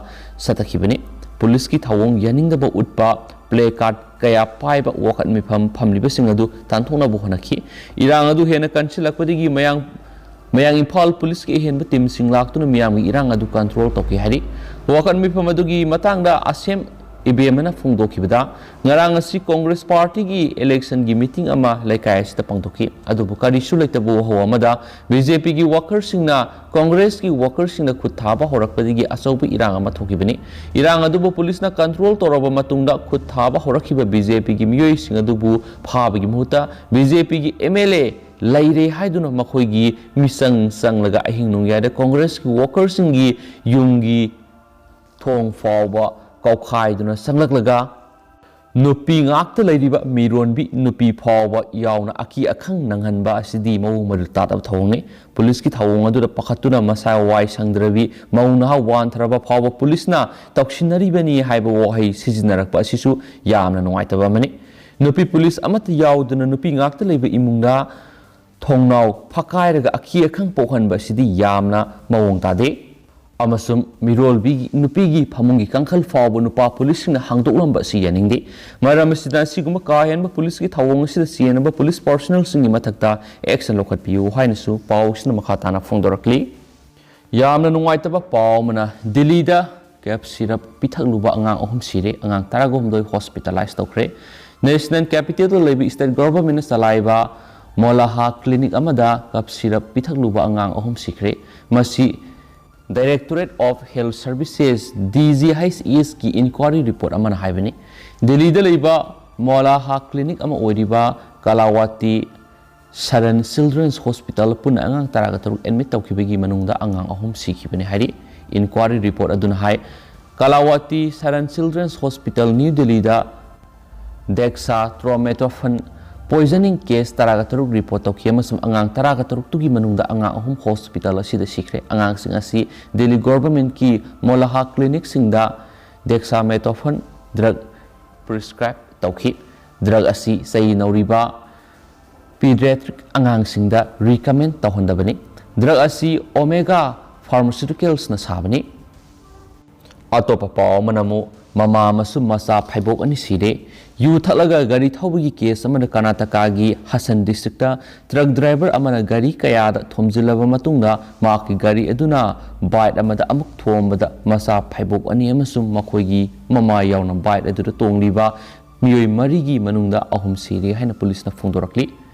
ꯆꯠꯊꯈꯤꯕꯅꯤ꯫ ꯄꯨꯂꯤꯁꯀꯤ ꯊꯧꯑꯣꯡ ꯌꯥꯅꯤꯡꯗꯕ ꯎꯠꯄ ꯄ꯭ꯂꯦ ꯀꯥꯔꯗ ꯀꯌꯥ ꯄꯥꯏꯕ ꯋꯥꯀꯠ ꯃꯤꯐꯝ ꯐꯝꯂꯤꯕꯁꯤꯡ ꯑꯗꯨ ꯇꯥꯟꯊꯣꯛꯅꯕ ꯍꯣꯠꯅꯈꯤ꯫ ꯏꯔꯥꯡ ꯑꯗꯨ ꯍꯦꯟꯅ ꯀꯟꯁꯤꯜꯂꯛꯄꯗꯒꯤ ꯃꯌꯥꯡ ꯃꯌꯥꯡ ꯏꯝꯐꯥꯜ ꯄꯨꯂꯤꯁꯀꯤ ꯑꯍꯦꯟꯕ ꯇꯤꯝꯁꯤꯡ ꯂꯥꯛꯇꯨꯅ ꯃꯤꯌꯥꯝꯒꯤ ꯏꯔꯥꯡ ꯑꯗꯨ ꯀꯟꯇ꯭ꯔꯣꯜ ꯇꯧꯈꯤ ꯍꯥꯏꯔꯤ꯫ ꯋꯥꯀꯠ ꯃꯤꯐꯝ ꯑꯗꯨꯒꯤ ꯃꯇꯥꯡꯗ ꯑꯁꯦꯝ ꯏꯕꯦꯝꯃꯅ ꯐꯣꯡꯗꯣꯛꯈꯤꯕꯗ, ꯉꯔꯥꯡ ꯑꯁꯤ ꯀꯣꯡꯒ꯭ꯔꯦꯁ ꯄꯥꯔꯇꯤꯒꯤ ꯏꯂꯦꯛꯁꯟꯒꯤ ꯃꯤꯇꯤꯡ ꯑꯃ ꯂꯩꯀꯥꯏ ꯑꯁꯤꯗ ꯄꯥꯡꯊꯣꯛꯈꯤ꯫ ꯑꯗꯨꯕꯨ ꯀꯔꯤꯁꯨ ꯂꯩꯇꯕ ꯋꯥꯍꯧ ꯑꯃꯗ ꯕꯤ ꯖꯦ ꯄꯤꯒꯤ ꯋꯥꯀꯔꯁꯤꯡꯅ ꯀꯣꯡꯒ꯭ꯔꯦꯁꯀꯤ ꯋꯥꯀꯔꯁꯤꯡꯗ ꯈꯨꯠ ꯊꯥꯕ ꯍꯧꯔꯛꯄꯗꯒꯤ ꯑꯆꯧꯕ ꯏꯔꯥꯡ ꯑꯃ ꯊꯣꯛꯈꯤꯕꯅꯤ꯫ ꯏꯔꯥꯡ ꯑꯗꯨꯕꯨ ꯄꯨꯂꯤꯁꯅ ꯀꯟꯇ꯭ꯔꯣꯜ ꯇꯧꯔꯕ ꯃꯇꯨꯡꯗ ꯈꯨꯠ ꯊꯥꯕ ꯍꯧꯔꯛꯈꯤꯕ ꯕꯤ ꯖꯦ ꯄꯤꯒꯤ ꯃꯤꯑꯣꯏꯁꯤꯡ ꯑꯗꯨꯕꯨ ꯐꯥꯕꯒꯤ ꯃꯍꯨꯠꯇ ꯕꯤ ꯖꯦ ꯄꯤꯒꯤ ꯑꯦꯝ ꯑꯦꯜ ꯑꯦ ꯂꯩꯔꯦ ꯍꯥꯏꯗꯨꯅ ꯃꯈꯣꯏꯒꯤ ꯃꯤꯆꯪ ꯆꯪꯂꯒ ꯑꯍꯤꯡ ꯅꯣꯡꯌꯥꯏꯗ ꯀꯣꯡꯒ꯭ꯔꯦꯁꯀꯤ ꯋꯥꯀꯔꯁꯤꯡꯒꯤ ꯌꯨꯝꯒꯤ ꯊꯣꯡ ꯐꯥꯎꯕ ꯀꯥꯎꯈꯥꯏꯗꯨꯅ ꯆꯪꯂꯛꯂꯒ ꯅꯨꯄꯤ ꯉꯥꯛꯇ ꯂꯩꯔꯤꯕ ꯃꯤꯔꯣꯟꯕꯤ ꯅꯨꯄꯤ ꯐꯥꯎꯕ ꯌꯥꯎꯅ ꯑꯀꯤ ꯑꯈꯪ ꯅꯪꯍꯟꯕ ꯑꯁꯤꯗꯤ ꯃꯑꯣꯡ ꯃꯔꯤꯜ ꯇꯥꯗꯕ ꯊꯧꯑꯣꯡꯅꯤ꯫ ꯄꯨꯂꯤꯁꯀꯤ ꯊꯧꯑꯣꯡ ꯑꯗꯨꯗ ꯄꯥꯈꯠꯇꯨꯅ ꯃꯁꯥ ꯋꯥꯏ ꯁꯪꯗ꯭ꯔꯕꯤ ꯃꯧ ꯅꯍꯥ ꯋꯥꯟꯊꯔꯕ ꯐꯥꯎꯕ ꯄꯨꯂꯤꯁꯅ ꯇꯧꯁꯤꯟꯅꯔꯤꯕꯅꯤ ꯍꯥꯏꯕ ꯋꯥꯍꯩ ꯁꯤꯖꯤꯟꯅꯔꯛꯄ ꯑꯁꯤꯁꯨ ꯌꯥꯝꯅ ꯅꯨꯡꯉꯥꯏꯇꯕ ꯑꯃꯅꯤ꯫ ꯅꯨꯄꯤ ꯄꯨꯂꯤꯁ ꯑꯃꯠꯇ ꯌꯥꯎꯗꯅ ꯅꯨꯄꯤ ꯉꯥꯛꯇ ꯂꯩꯕ ꯏꯃꯨꯡꯗ ꯊꯣꯡꯅꯥꯎ ꯐꯛꯀꯥꯏꯔꯒ ꯑꯀꯤ ꯑꯈꯪ ꯄꯣꯛꯍꯟꯕ ꯑꯁꯤꯗꯤ ꯌꯥꯝꯅ ꯃꯑꯣꯡ ꯇꯥꯗꯦ꯫ ꯑꯃꯁꯨꯡ ꯃꯤꯔꯣꯜꯕꯤ ꯅꯨꯄꯤꯒꯤ ꯐꯃꯨꯡꯒꯤ ꯀꯥꯡꯈꯜ ꯐꯥꯎꯕ ꯅꯨꯄꯥ ꯄꯨꯂꯤꯁꯁꯤꯡꯅ ꯍꯥꯡꯗꯣꯛꯂꯝꯕ ꯑꯁꯤ ꯌꯥꯅꯤꯡꯗꯦ꯫ ꯃꯔꯝ ꯑꯁꯤꯅ ꯑꯁꯤꯒꯨꯝꯕ ꯀꯥ ꯍꯦꯟꯕ ꯄꯨꯂꯤꯁꯀꯤ ꯊꯧꯑꯣꯡ ꯑꯁꯤꯗ ꯆꯦꯟꯅꯕ ꯄꯨꯂꯤꯁ ꯄꯥꯔꯁꯣꯅꯦꯜꯁꯤꯡꯒꯤ ꯃꯊꯛꯇ ꯑꯦꯛꯁꯟ ꯂꯧꯈꯠꯄꯤꯌꯨ ꯍꯥꯏꯅꯁꯨ ꯄꯥꯎ ꯑꯁꯤꯅ ꯃꯈꯥ ꯇꯥꯅ ꯐꯣꯡꯗꯣꯔꯛꯂꯤ꯫ ꯌꯥꯝꯅ ꯅꯨꯡꯉꯥꯏꯇꯕ ꯄꯥꯎ ꯑꯃꯅ, ꯗꯤꯜꯂꯤꯗ ꯀꯦꯞ ꯁꯤꯔꯞ ꯄꯤꯊꯛꯂꯨꯕ ꯑꯉꯥꯡ ꯑꯍꯨꯝ ꯁꯤꯔꯦ꯫ ꯑꯉꯥꯡ ꯇꯔꯥꯍꯨꯝꯗꯣꯏ ꯍꯣꯁꯄꯤꯇꯥꯂꯥꯏꯁ ꯇꯧꯈ꯭ꯔꯦ꯫ ꯅꯦꯁꯅꯦꯜ ꯀꯦꯄꯤꯇꯦꯜꯗ ꯂꯩꯕ ꯁ꯭ꯇꯦꯠ ꯒꯣꯚꯔꯟꯃꯦꯟꯠꯅ ꯆꯂꯥꯏꯕ ꯃꯣꯂꯥꯍꯥ ꯀ꯭ꯂꯤꯅꯤꯛ ꯑꯃꯗ ꯀꯞ ꯁꯤꯔꯞ ꯄꯤꯊꯛꯂꯨꯕ ꯑꯉꯥꯡ ꯑꯍꯨꯝ ꯁꯤꯈ꯭ꯔꯦ꯫ ꯃꯁꯤ Directorate of Health Services, D G H S ꯀꯤ ꯏꯟꯀ꯭ꯋꯥꯏꯔꯤ ꯔꯤꯄꯣꯔꯠ ꯑꯃꯅ ꯍꯥꯏꯕꯅꯤ꯫ ꯗꯤꯜꯂꯤꯗ ꯂꯩꯕ ꯃꯣꯂꯥꯍꯥ ꯀ꯭ꯂꯤꯅꯤꯛ ꯑꯃ ꯑꯣꯏꯔꯤꯕ ꯀꯂꯥꯋꯥꯇꯤ ꯁꯔꯟ ꯆꯤꯜꯗ꯭ꯔꯦꯟꯁ ꯍꯣꯁꯄꯤꯇꯥꯜ ꯄꯨꯟꯅ ꯑꯉꯥꯡ ꯇꯔꯥꯒ ꯇꯔꯨꯛ ꯑꯦꯗꯃꯤꯠ ꯇꯧꯈꯤꯕꯒꯤ ꯃꯅꯨꯡꯗ ꯑꯉꯥꯡ ꯑꯍꯨꯝ ꯁꯤꯈꯤꯕꯅꯤ ꯍꯥꯏꯔꯤ꯫ ꯏꯟꯀ꯭ꯋꯥꯔꯤ ꯔꯤꯄꯣꯔꯠ ꯑꯗꯨꯅ ꯍꯥꯏ, ꯀꯂꯥꯋꯥꯇꯤ ꯁꯔꯟ ꯆꯤꯜꯗ꯭ꯔꯦꯟꯁ ꯍꯣꯁꯄꯤꯇꯥꯜ, ꯅ꯭ꯌꯨ ꯗꯤꯜꯂꯤꯗ ꯗꯦꯛꯁꯥ ꯇ꯭ꯔꯣꯃꯦꯇꯣꯐꯟ ꯄꯣꯏꯖꯅꯤꯡ ꯀꯦꯁ ꯇꯔꯥꯒ ꯇꯔꯨꯛ ꯔꯤꯄꯣꯔꯠ ꯇꯧꯈꯤ ꯑꯃꯁꯨꯡ ꯑꯉꯥꯡ ꯇꯔꯥꯒ ꯇꯔꯨꯛꯇꯨꯒꯤ ꯃꯅꯨꯡꯗ ꯑꯉꯥꯡ ꯑꯍꯨꯝ ꯍꯣꯁꯄꯤꯇꯥꯜ ꯑꯁꯤꯗ ꯁꯤꯈ꯭ꯔꯦ꯫ ꯑꯉꯥꯡꯁꯤꯡ ꯑꯁꯤ ꯗꯤꯜꯂꯤ ꯒꯣꯚꯔꯟꯃꯦꯟꯠꯀꯤ ꯃꯣꯂꯥꯍꯥ ꯀ꯭ꯂꯤꯅꯤꯛꯁꯤꯡꯗ ꯗꯦꯛꯁꯥꯃꯦꯇꯣꯐꯟ ꯗ꯭ꯔꯒ ꯄ꯭ꯔꯤꯁꯀ꯭ꯔꯥꯏꯕ ꯇꯧꯈꯤ꯫ ꯗ꯭ꯔꯒ ꯑꯁꯤ ꯆꯍꯤ ꯅꯧꯔꯤꯕ ꯄꯤꯗꯤꯌꯥꯇ꯭ꯔꯤꯛ ꯑꯉꯥꯡꯁꯤꯡꯗ ꯔꯤꯀꯃꯦꯟ ꯇꯧꯍꯟꯗꯕꯅꯤ꯫ ꯗ꯭ꯔꯒ ꯑꯁꯤ ꯑꯣꯃꯦꯒꯥ ꯐꯥꯔꯃꯥꯁꯤꯎꯇꯤꯀꯦꯜꯁꯅ ꯁꯥꯕꯅꯤ꯫ ꯑꯇꯣꯞꯄ ꯄꯥꯎ ꯑꯃꯅ ꯑꯃꯨꯛ ꯃꯃꯥ ꯑꯃꯁꯨꯡ ꯃꯆꯥ ꯐꯥꯏꯕꯣꯛ ꯑꯅꯤ ꯁꯤꯔꯦ꯫ ꯌꯨ ꯊꯛꯂꯒ ꯒꯥꯔꯤ ꯊꯧꯕꯒꯤ ꯀꯦꯁ ꯑꯃꯗ ꯀꯔꯅꯥꯇꯀꯥꯒꯤ ꯍꯁꯟ ꯗꯤꯁꯇ꯭ꯔꯤꯛꯇ ꯇ꯭ꯔꯛ ꯗ꯭ꯔꯥꯏꯚꯔ ꯑꯃꯅ ꯒꯥꯔꯤ ꯀꯌꯥꯗ ꯊꯣꯝꯖꯤꯜꯂꯕ ꯃꯇꯨꯡꯗ ꯃꯍꯥꯛꯀꯤ ꯒꯥꯔꯤ ꯑꯗꯨꯅ ꯕꯥꯏꯠ ꯑꯃꯗ ꯑꯃꯨꯛ ꯊꯣꯝꯕꯗ ꯃꯆꯥ ꯐꯥꯏꯕꯣꯛ ꯑꯅꯤ ꯑꯃꯁꯨꯡ ꯃꯈꯣꯏꯒꯤ ꯃꯃꯥ ꯌꯥꯎꯅ ꯕꯥꯏꯠ ꯑꯗꯨꯗ ꯇꯣꯡꯂꯤꯕ ꯃꯤꯑꯣꯏ ꯃꯔꯤꯒꯤ ꯃꯅꯨꯡꯗ ꯑꯍꯨꯝ ꯁꯤꯔꯦ ꯍꯥꯏꯅ ꯄꯨꯂꯤꯁꯅ ꯐꯣꯡꯗꯣꯔꯛꯂꯤ꯫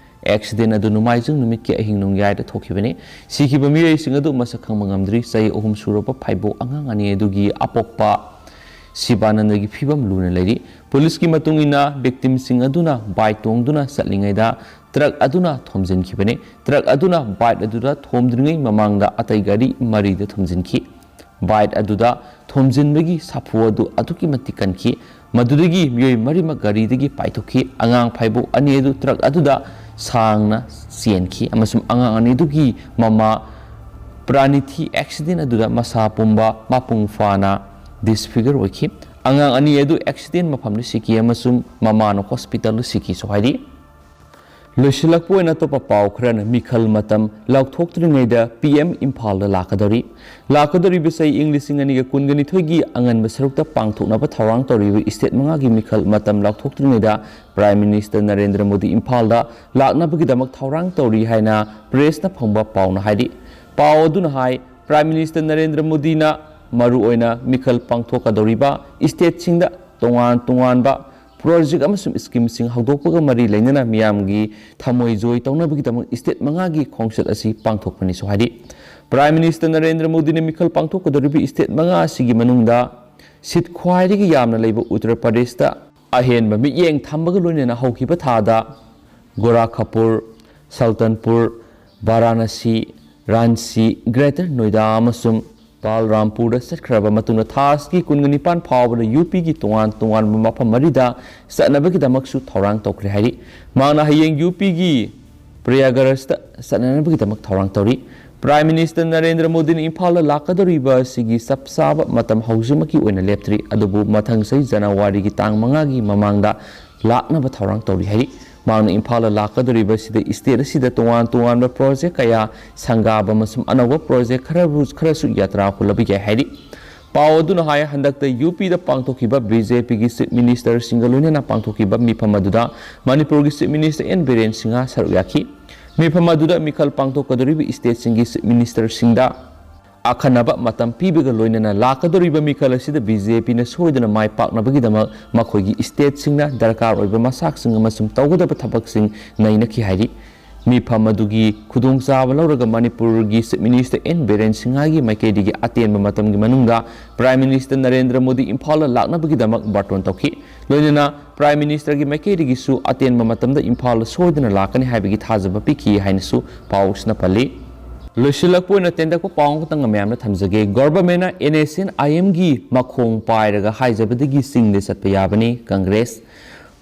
ꯑꯦꯛꯁꯤꯗꯦꯟ ꯑꯗꯨ ꯅꯣꯡꯃꯥꯏꯖꯤꯡ ꯅꯨꯃꯤꯠꯀꯤ ꯑꯍꯤꯡ ꯅꯣꯡꯌꯥꯏꯗ ꯊꯣꯛꯈꯤꯕꯅꯤ꯫ ꯁꯤꯈꯤꯕ ꯃꯤꯑꯣꯏꯁꯤꯡ ꯑꯗꯨ ꯃꯁꯛ ꯈꯪꯕ ꯉꯝꯗ꯭ꯔꯤ꯫ ꯆꯍꯤ ꯑꯍꯨꯝ ꯁꯨꯔꯕ ꯐꯥꯏꯕꯣꯛ ꯑꯉꯥꯡ ꯑꯅꯤ ꯑꯗꯨꯒꯤ ꯑꯄꯣꯛꯄ ꯁꯤꯕꯥꯅꯟꯗꯒꯤ ꯐꯤꯕꯝ ꯂꯨꯅ ꯂꯩꯔꯤ꯫ ꯄꯨꯂꯤꯁꯀꯤ ꯃꯇꯨꯡ ꯏꯟꯅ, ꯚꯤꯛꯇꯤꯝꯁꯤꯡ ꯑꯗꯨꯅ ꯕꯥꯏꯛ ꯇꯣꯡꯗꯨꯅ ꯆꯠꯂꯤꯉꯩꯗ ꯇ꯭ꯔꯛ ꯑꯗꯨꯅ ꯊꯣꯝꯖꯤꯟꯈꯤꯕꯅꯤ꯫ ꯇ꯭ꯔꯛ ꯑꯗꯨꯅ ꯕꯥꯏꯛ ꯑꯗꯨꯗ ꯊꯣꯝꯗ꯭ꯔꯤꯉꯩ ꯃꯃꯥꯡꯗ ꯑꯇꯩ ꯒꯥꯔꯤ ꯃꯔꯤꯗ ꯊꯣꯝꯖꯤꯟꯈꯤ꯫ ꯕꯥꯏꯛ ꯑꯗꯨꯗ ꯊꯣꯝꯖꯤꯟꯕꯒꯤ ꯁꯥꯐꯨ ꯑꯗꯨ ꯑꯗꯨꯛꯀꯤ ꯃꯇꯤꯛ ꯀꯟꯈꯤ꯫ ꯃꯗꯨꯗꯒꯤ ꯃꯤꯑꯣꯏ ꯃꯔꯤꯃꯛ ꯒꯥꯔꯤꯗꯒꯤ ꯄꯥꯏꯊꯣꯛꯈꯤ꯫ ꯑꯉꯥꯡ ꯐꯥꯏꯕꯣꯛ ꯑꯅꯤ ꯑꯗꯨ ꯇ꯭ꯔꯛ ꯑꯗꯨꯗ ꯁꯥꯡꯅ ꯆꯦꯟꯈꯤ ꯑꯃꯁꯨꯡ ꯑꯉꯥꯡ ꯑꯅꯤ ꯑꯗꯨꯒꯤ ꯃꯃꯥ ꯄ꯭ꯔꯥꯅꯤꯊꯤ ꯑꯦꯛꯁꯤꯗꯦꯟ ꯑꯗꯨꯗ ꯃꯁꯥ ꯄꯨꯝꯕ ꯃꯄꯨꯡ ꯐꯥꯅ ꯗꯤꯁꯐꯤꯒꯔ ꯑꯣꯏꯈꯤ꯫ ꯑꯉꯥꯡ ꯑꯅꯤ ꯑꯗꯨ ꯑꯦꯛꯁꯤꯗꯦꯟ ꯃꯐꯝꯗ ꯁꯤꯈꯤ ꯑꯃꯁꯨꯡ ꯃꯃꯥꯅ ꯍꯣꯁꯄꯤꯇꯥꯜꯗ ꯁꯤꯈꯤꯁꯨ ꯍꯥꯏꯔꯤ꯫ ꯂꯣꯏꯁꯤꯜꯂꯛꯄ ꯑꯣꯏꯅ ꯑꯇꯣꯞꯄ ꯄꯥꯎ ꯈꯔꯅ, ꯃꯤꯈꯜ ꯃꯇꯝ ꯂꯥꯎꯊꯣꯛꯇ꯭ꯔꯤꯉꯩꯗ ꯄꯤ ꯑꯦꯝ ꯏꯝꯐꯥꯜꯗ ꯂꯥꯛꯀꯗꯧꯔꯤ꯫ ꯂꯥꯛꯀꯗꯧꯔꯤꯕ ꯆꯍꯤ ꯏꯪ ꯂꯤꯁꯤꯡ ꯑꯅꯤꯒ ꯀꯨꯟꯒ ꯅꯤꯊꯣꯏꯒꯤ ꯑꯉꯟꯕ ꯁꯔꯨꯛꯇ ꯄꯥꯡꯊꯣꯛꯅꯕ ꯊꯧꯔꯥꯡ ꯇꯧꯔꯤꯕ ꯏꯁꯇꯦꯠ ꯃꯉꯥꯒꯤ ꯃꯤꯈꯜ ꯃꯇꯝ ꯂꯥꯎꯊꯣꯛꯇ꯭ꯔꯤꯉꯩꯗ ꯄ꯭ꯔꯥꯏꯝ ꯃꯤꯅꯤꯁꯇꯔ ꯅꯔꯦꯟꯗ꯭ꯔ ꯃꯣꯗꯤ ꯏꯝꯐꯥꯜꯗ ꯂꯥꯛꯅꯕꯒꯤꯗꯃꯛ ꯊꯧꯔꯥꯡ ꯇꯧꯔꯤ ꯍꯥꯏꯅ ꯄ꯭ꯔꯦꯁꯅ ꯐꯪꯕ ꯄꯥꯎꯅ ꯍꯥꯏꯔꯤ꯫ ꯄꯥꯎ ꯑꯗꯨꯅ ꯍꯥꯏ, ꯄ꯭ꯔꯥꯏꯝ ꯃꯤꯅꯤꯁꯇꯔ ꯅꯔꯦꯟꯗ꯭ꯔ ꯃꯣꯗꯤꯅ ꯃꯔꯨꯑꯣꯏꯅ ꯃꯤꯈꯜ ꯄꯥꯡꯊꯣꯛꯀꯗꯧꯔꯤꯕ ꯏꯁꯇꯦꯠꯁꯤꯡꯗ ꯇꯣꯉꯥꯟ ꯇꯣꯉꯥꯟꯕ ꯄ꯭ꯔꯣꯖꯦꯛ ꯑꯃꯁꯨꯡ ꯁ꯭ꯀꯤꯝꯁꯤꯡ ꯍꯧꯗꯣꯛꯄꯒ ꯃꯔꯤ ꯂꯩꯅꯅ ꯃꯤꯌꯥꯝꯒꯤ ꯊꯃꯣꯏ ꯖꯣꯏ ꯇꯧꯅꯕꯒꯤꯗꯃꯛ ꯏꯁꯇꯦꯠ ꯃꯉꯥꯒꯤ ꯈꯣꯡꯆꯠ ꯑꯁꯤ ꯄꯥꯡꯊꯣꯛꯄꯅꯤꯁꯨ ꯍꯥꯏꯔꯤ꯫ ꯄ꯭ꯔꯥꯏꯝ ꯃꯤꯅꯤꯁꯇꯔ ꯅꯔꯦꯟꯗ꯭ꯔ ꯃꯣꯗꯤꯅ ꯃꯤꯈꯜ ꯄꯥꯡꯊꯣꯛꯀꯗꯧꯔꯤꯕ ꯏꯁꯇꯦꯠ ꯃꯉꯥ ꯑꯁꯤꯒꯤ ꯃꯅꯨꯡꯗ ꯁꯤꯠ ꯈ꯭ꯋꯥꯏꯗꯒꯤ ꯌꯥꯝꯅ ꯂꯩꯕ ꯎꯠꯇꯔ ꯄ꯭ꯔꯗꯦꯁꯇ ꯑꯍꯦꯟꯕ ꯃꯤꯠꯌꯦꯡ ꯊꯝꯕꯒ ꯂꯣꯏꯅꯅ ꯍꯧꯈꯤꯕ ꯊꯥꯗ ꯒꯣꯔꯥꯈꯄꯨꯔ, ꯁꯜꯇꯟꯄꯨꯔ, ꯚꯥꯔꯥꯅꯥꯁꯤ, ꯔꯥꯟꯆꯤ, ꯒ꯭ꯔꯦꯇꯔ ꯅꯣꯏꯗꯥ ꯑꯃꯁꯨꯡ ꯕꯥꯜꯔꯥꯝꯄꯨꯔꯗ ꯆꯠꯈ꯭ꯔꯕ ꯃꯇꯨꯡꯗ ꯊꯥ ꯑꯁꯤꯒꯤ ꯀꯨꯟꯒ ꯅꯤꯄꯥꯟ ꯐꯥꯎꯕꯗ ꯌꯨ ꯄꯤꯒꯤ ꯇꯣꯉꯥꯟ ꯇꯣꯉꯥꯟꯕ ꯃꯐꯝ ꯃꯔꯤꯗ ꯆꯠꯅꯕꯒꯤꯗꯃꯛꯁꯨ ꯊꯧꯔꯥꯡ ꯇꯧꯈ꯭ꯔꯦ ꯍꯥꯏꯔꯤ꯫ ꯃꯍꯥꯛꯅ ꯍꯌꯦꯡ ꯌꯨ ꯄꯤꯒꯤ ꯄ꯭ꯔꯌꯥꯒꯔꯥꯖꯇ ꯆꯠꯅꯅꯕꯒꯤꯗꯃꯛ ꯊꯧꯔꯥꯡ ꯇꯧꯔꯤ꯫ ꯄ꯭ꯔꯥꯏꯝ ꯃꯤꯅꯤꯁꯇꯔ ꯅꯔꯦꯟꯗ꯭ꯔ ꯃꯣꯗꯤꯅ ꯏꯝꯐꯥꯜꯗ ꯂꯥꯛꯀꯗꯧꯔꯤꯕ ꯑꯁꯤꯒꯤ ꯆꯞ ꯆꯥꯕ ꯃꯇꯝ ꯍꯧꯖꯤꯛꯃꯛꯀꯤ ꯑꯣꯏꯅ ꯂꯦꯞꯇ꯭ꯔꯤ, ꯑꯗꯨꯕꯨ ꯃꯊꯪ ꯆꯍꯤ ꯖꯅꯋꯥꯔꯤꯒꯤ ꯇꯥꯡ ꯃꯉꯥꯒꯤ ꯃꯃꯥꯡꯗ ꯂꯥꯛꯅꯕ ꯊꯧꯔꯥꯡ ꯇꯧꯔꯤ ꯍꯥꯏꯔꯤ꯫ ꯃꯍꯥꯛꯅ ꯏꯝꯐꯥꯜꯗ ꯂꯥꯛꯀꯗꯧꯔꯤꯕ ꯑꯁꯤꯗ ꯏꯁꯇꯦꯠ ꯑꯁꯤꯗ ꯇꯣꯉꯥꯟ ꯇꯣꯉꯥꯟꯕ ꯄ꯭ꯔꯣꯖꯦꯛ ꯀꯌꯥ ꯁꯪꯒꯥꯕ ꯑꯃꯁꯨꯡ ꯑꯅꯧꯕ ꯄ꯭ꯔꯣꯖꯦꯛ ꯈꯔꯕꯨ, ꯈꯔꯁꯨ ꯌꯥꯇ꯭ꯔꯥ ꯍꯨꯜꯂꯕ ꯌꯥꯏ ꯍꯥꯏꯔꯤ꯫ ꯄꯥꯎ ꯑꯗꯨꯅ ꯍꯥꯏ, ꯍꯟꯗꯛꯇ ꯌꯨ ꯄꯤꯗ ꯄꯥꯡꯊꯣꯛꯈꯤꯕ ꯕꯤ ꯖꯦ ꯄꯤꯒꯤ ꯆꯤꯐ ꯃꯤꯅꯤꯁꯇꯔꯁꯤꯡꯒ ꯂꯣꯏꯅꯅ ꯄꯥꯡꯊꯣꯛꯈꯤꯕ ꯃꯤꯐꯝ ꯑꯗꯨꯗ ꯃꯅꯤꯄꯨꯔꯒꯤ chief minister N Biren Singh ꯁꯔꯨꯛ ꯌꯥꯈꯤ꯫ ꯃꯤꯐꯝ ꯑꯗꯨꯗ ꯃꯤꯈꯜ ꯄꯥꯡꯊꯣꯛꯀꯗꯧꯔꯤꯕ ꯏꯁꯇꯦꯠꯁꯤꯡꯒꯤ ꯆꯤꯐ ꯃꯤꯅꯤꯁꯇꯔꯁꯤꯡꯗ ꯑꯈꯟꯅꯕ ꯃꯇꯝ ꯄꯤꯕꯒ ꯂꯣꯏꯅꯅ ꯂꯥꯛꯀꯗꯧꯔꯤꯕ ꯃꯤꯈꯜ ꯑꯁꯤꯗ ꯕꯤ ꯖꯦ ꯄꯤꯅ ꯁꯣꯏꯗꯅ ꯃꯥꯏ ꯄꯥꯛꯅꯕꯒꯤꯗꯃꯛ ꯃꯈꯣꯏꯒꯤ ꯏꯁꯇꯦꯠꯁꯤꯡꯅ ꯗꯔꯀꯥꯔ ꯑꯣꯏꯕ ꯃꯆꯥꯛꯁꯤꯡ ꯑꯃꯁꯨꯡ ꯇꯧꯒꯗꯕ ꯊꯕꯛꯁꯤꯡ ꯅꯩꯅꯈꯤ ꯍꯥꯏꯔꯤ꯫ ꯃꯤꯐꯝ ꯑꯗꯨꯒꯤ ꯈꯨꯗꯣꯡꯆꯥꯕ ꯂꯧꯔꯒ ꯃꯅꯤꯄꯨꯔꯒꯤ ꯆꯤꯐ ꯃꯤꯅꯤꯁꯇꯔ ꯑꯦꯟ ꯕꯤꯔꯦꯟ ꯁꯤꯡꯍꯒꯤ ꯃꯥꯏꯀꯩꯗꯒꯤ ꯑꯇꯦꯟꯕ ꯃꯇꯝꯒꯤ ꯃꯅꯨꯡꯗ ꯄ꯭ꯔꯥꯏꯝ ꯃꯤꯅꯤꯁꯇꯔ ꯅꯔꯦꯟꯗ꯭ꯔ ꯃꯣꯗꯤ ꯏꯝꯐꯥꯜꯗ ꯂꯥꯛꯅꯕꯒꯤꯗꯃꯛ ꯕꯥꯔꯇꯣꯟ ꯇꯧꯈꯤ꯫ ꯂꯣꯏꯅꯅ ꯄ꯭ꯔꯥꯏꯝ ꯃꯤꯅꯤꯁꯇꯔꯒꯤ ꯃꯥꯏꯀꯩꯗꯒꯤꯁꯨ ꯑꯇꯦꯟꯕ ꯃꯇꯝꯗ ꯏꯝꯐꯥꯜꯗ ꯁꯣꯏꯗꯅ ꯂꯥꯛꯀꯅꯤ ꯍꯥꯏꯕꯒꯤ ꯊꯥꯖꯕ ꯄꯤꯈꯤ ꯍꯥꯏꯅꯁꯨ ꯄꯥꯎꯁꯤꯅ ꯄꯜꯂꯤ꯫ ꯂꯣꯏꯁꯤꯜꯂꯛꯄ ꯑꯣꯏꯅ ꯇꯦꯟꯇꯛꯄ ꯄꯥꯎ ꯑꯃꯈꯛꯇꯪ ꯃꯌꯥꯝꯗ ꯊꯝꯖꯒꯦ꯫ ꯒꯣꯚꯔꯟꯃꯦꯟꯠꯅ ꯑꯦꯟ ꯑꯦꯁ ꯑꯦꯟ ꯑꯥꯏ ꯑꯦꯝꯒꯤ ꯃꯈꯣꯡ ꯄꯥꯏꯔꯒ ꯍꯥꯏꯖꯕꯗꯒꯤ ꯆꯤꯡꯗ ꯆꯠꯄ ꯌꯥꯕꯅꯤ, ꯀꯪꯒ꯭ꯔꯦꯁ꯫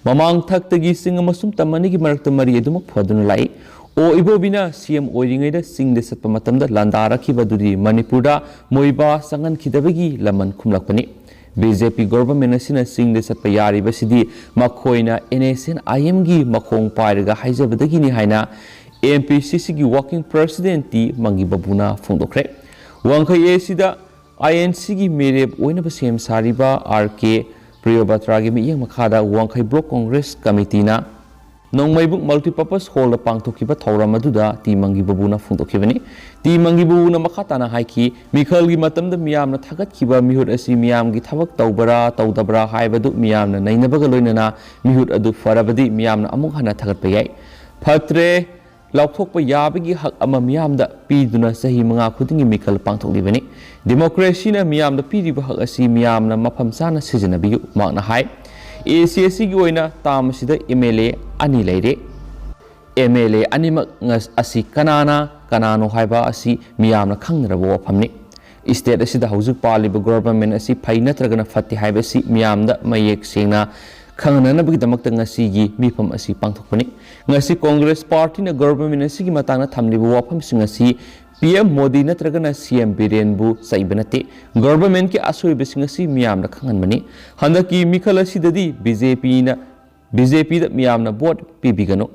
ꯃꯃꯥꯡ ꯊꯛꯇꯒꯤ ꯆꯤꯡ ꯑꯃꯁꯨꯡ ꯇꯝ ꯑꯅꯤꯒꯤ ꯃꯔꯛꯇ ꯃꯔꯤ ꯑꯗꯨꯃꯛ ꯐꯗꯨꯅ ꯂꯥꯛꯏ꯫ ꯑꯣ ꯏꯕꯣꯕꯤꯅ ꯁꯤ ꯑꯦꯝ ꯑꯣꯏꯔꯤꯉꯩꯗ ꯆꯤꯡꯗ ꯆꯠꯄ ꯃꯇꯝꯗ ꯂꯥꯟꯗꯥꯔꯛꯈꯤꯕ ꯑꯗꯨꯗꯤ ꯃꯅꯤꯄꯨꯔꯗ ꯃꯣꯏꯕꯥ ꯆꯪꯍꯟꯈꯤꯗꯕꯒꯤ ꯂꯃꯟ ꯈꯨꯝꯂꯛꯄꯅꯤ꯫ ꯕꯤ ꯖꯦ ꯄꯤ ꯒꯣꯚꯔꯟꯃꯦꯟꯠ ꯑꯁꯤꯅ ꯆꯤꯡꯗ ꯆꯠꯄ ꯌꯥꯔꯤꯕꯁꯤꯗꯤ ꯃꯈꯣꯏꯅ ꯑꯦꯟ ꯑꯦꯁ ꯑꯦꯟ ꯑꯥꯏ ꯑꯦꯝꯒꯤ ꯃꯈꯣꯡ ꯄꯥꯏꯔꯒ ꯍꯥꯏꯖꯕꯗꯒꯤꯅꯤ ꯍꯥꯏꯅ ꯑꯦꯝ ꯄꯤ ꯁꯤ ꯁꯤꯒꯤ ꯋꯥꯔꯀꯤꯡ ꯄ꯭ꯔꯦꯁꯤꯗꯦꯟꯠ ꯇꯤ ꯃꯪꯒꯤ ꯕꯥꯕꯨꯅ ꯐꯣꯡꯗꯣꯛꯈ꯭ꯔꯦ꯫ ꯋꯥꯡꯈꯩ ꯑꯦ ꯁꯤꯗ ꯑꯥꯏ ꯑꯦꯟ ꯁꯤꯒꯤ ꯃꯤꯔꯦꯞ ꯑꯣꯏꯅꯕ ꯁꯦꯝ ꯁꯥꯔꯤꯕ ꯑꯥꯔ ꯀꯦ ꯄ꯭ꯔꯤꯌꯣꯕꯇ꯭ꯔꯥꯒꯤ ꯃꯤꯠꯌꯦꯡ ꯃꯈꯥꯗ ꯋꯥꯡꯈꯩ ꯕ꯭ꯂꯣꯛ ꯀꯣꯡꯒ꯭ꯔꯦꯁ ꯀꯃꯤꯇꯤꯅ ꯅꯣꯡꯃꯩꯕꯨꯡ ꯃꯜꯇꯤꯄꯔꯄꯁ ꯍꯣꯜꯗ ꯄꯥꯡꯊꯣꯛꯈꯤꯕ ꯊꯧꯔꯝ ꯑꯗꯨꯗ ꯇꯤ ꯃꯪꯒꯤ ꯕꯥꯕꯨꯅ ꯐꯣꯡꯗꯣꯛꯈꯤꯕꯅꯤ꯫ ꯇꯤ ꯃꯪꯒꯤ ꯕꯥꯕꯨꯅ ꯃꯈꯥ ꯇꯥꯅ ꯍꯥꯏꯈꯤ, ꯃꯤꯈꯜꯒꯤ ꯃꯇꯝꯗ ꯃꯤꯌꯥꯝꯅ ꯊꯥꯒꯠꯈꯤꯕ ꯃꯤꯍꯨꯠ ꯑꯁꯤ ꯃꯤꯌꯥꯝꯒꯤ ꯊꯕꯛ ꯇꯧꯕ꯭ꯔꯥ ꯇꯧꯗꯕ꯭ꯔꯥ ꯍꯥꯏꯕꯗꯨ ꯃꯤꯌꯥꯝꯅ ꯅꯩꯅꯕꯒ ꯂꯣꯏꯅꯅ ꯃꯤꯍꯨꯠ ꯑꯗꯨ ꯐꯔꯕꯗꯤ ꯃꯤꯌꯥꯝꯅ ꯑꯃꯨꯛ ꯍꯟꯅ ꯊꯥꯒꯠꯄ ꯌꯥꯏ꯫ ꯐꯠꯇ꯭ꯔꯦ, ꯂꯥꯎꯊꯣꯛꯄ ꯌꯥꯕꯒꯤ ꯍꯛ ꯑꯃ ꯃꯤꯌꯥꯝꯗ ꯄꯤꯗꯨꯅ ꯆꯍꯤ ꯃꯉꯥ ꯈꯨꯗꯤꯡꯒꯤ ꯃꯤꯈꯜ ꯄꯥꯡꯊꯣꯛꯂꯤꯕꯅꯤ꯫ ꯗꯦꯃꯣꯀ꯭ꯔꯦꯁꯤꯅ ꯃꯤꯌꯥꯝꯗ ꯄꯤꯔꯤꯕ ꯍꯛ ꯑꯁꯤ ꯃꯤꯌꯥꯝꯅ ꯃꯐꯝ ꯆꯥꯅ ꯁꯤꯖꯤꯟꯅꯕꯤꯌꯨ꯫ ꯃꯍꯥꯛꯅ ꯍꯥꯏ, ꯑꯦ ꯁꯤ ꯑꯦ ꯁꯤꯒꯤ ꯑꯣꯏꯅ ꯇꯥꯝ ꯑꯁꯤꯗ ꯑꯦꯝ ꯑꯦꯜ ꯑꯦ ꯑꯅꯤ ꯂꯩꯔꯦ꯫ ꯑꯦꯝ ꯑꯦꯜ ꯑꯦ ꯑꯅꯤꯃꯛ ꯉ-, ꯑꯁꯤ ꯀꯅꯥꯅ ꯀꯅꯥꯅꯣ ꯍꯥꯏꯕ ꯑꯁꯤ ꯃꯤꯌꯥꯝꯅ ꯈꯪꯅꯔꯕ ꯋꯥꯐꯝꯅꯤ꯫ ꯏꯁꯇꯦꯠ ꯑꯁꯤꯗ ꯍꯧꯖꯤꯛ ꯄꯥꯜꯂꯤꯕ ꯒꯣꯚꯔꯟꯃꯦꯟꯠ ꯑꯁꯤ ꯐꯩ ꯅꯠꯇ꯭ꯔꯒꯅ ꯐꯠꯇꯦ ꯍꯥꯏꯕꯁꯤ ꯃꯤꯌꯥꯝꯗ ꯃꯌꯦꯛ ꯁꯦꯡꯅ ꯈꯪꯍꯟꯅꯅꯕꯒꯤꯗꯃꯛꯇ ꯉꯁꯤꯒꯤ ꯃꯤꯐꯝ ꯑꯁꯤ ꯄꯥꯡꯊꯣꯛꯄꯅꯤ꯫ ꯉꯁꯤ ꯀꯣꯡꯒ꯭ꯔꯦꯁ ꯄꯥꯔꯇꯤꯅ ꯒꯣꯚꯔꯟꯃꯦꯟꯠ ꯑꯁꯤꯒꯤ ꯃꯇꯥꯡꯗ ꯊꯝꯂꯤꯕ ꯋꯥꯐꯝꯁꯤꯡ ꯑꯁꯤ ꯄꯤ ꯑꯦꯝ ꯃꯣꯗꯤ ꯅꯠꯇ꯭ꯔꯒꯅ ꯁꯤ ꯑꯦꯝ ꯕꯤꯔꯦꯟꯕꯨ ꯆꯩꯕ ꯅꯠꯇꯦ꯫ ꯒꯣꯚꯔꯟꯃꯦꯟꯠꯀꯤ ꯑꯁꯣꯏꯕꯁꯤꯡ ꯑꯁꯤ ꯃꯤꯌꯥꯝꯅ ꯈꯪꯍꯟꯕꯅꯤ꯫ ꯍꯟꯗꯛꯀꯤ ꯃꯤꯈꯜ ꯑꯁꯤꯗꯗꯤ ꯕꯤ ꯖꯦ ꯄꯤꯅ, ꯕꯤ ꯖꯦ ꯄꯤꯗ ꯃꯤꯌꯥꯝꯅ ꯚꯣꯠ ꯄꯤꯕꯤꯒꯅꯨ꯫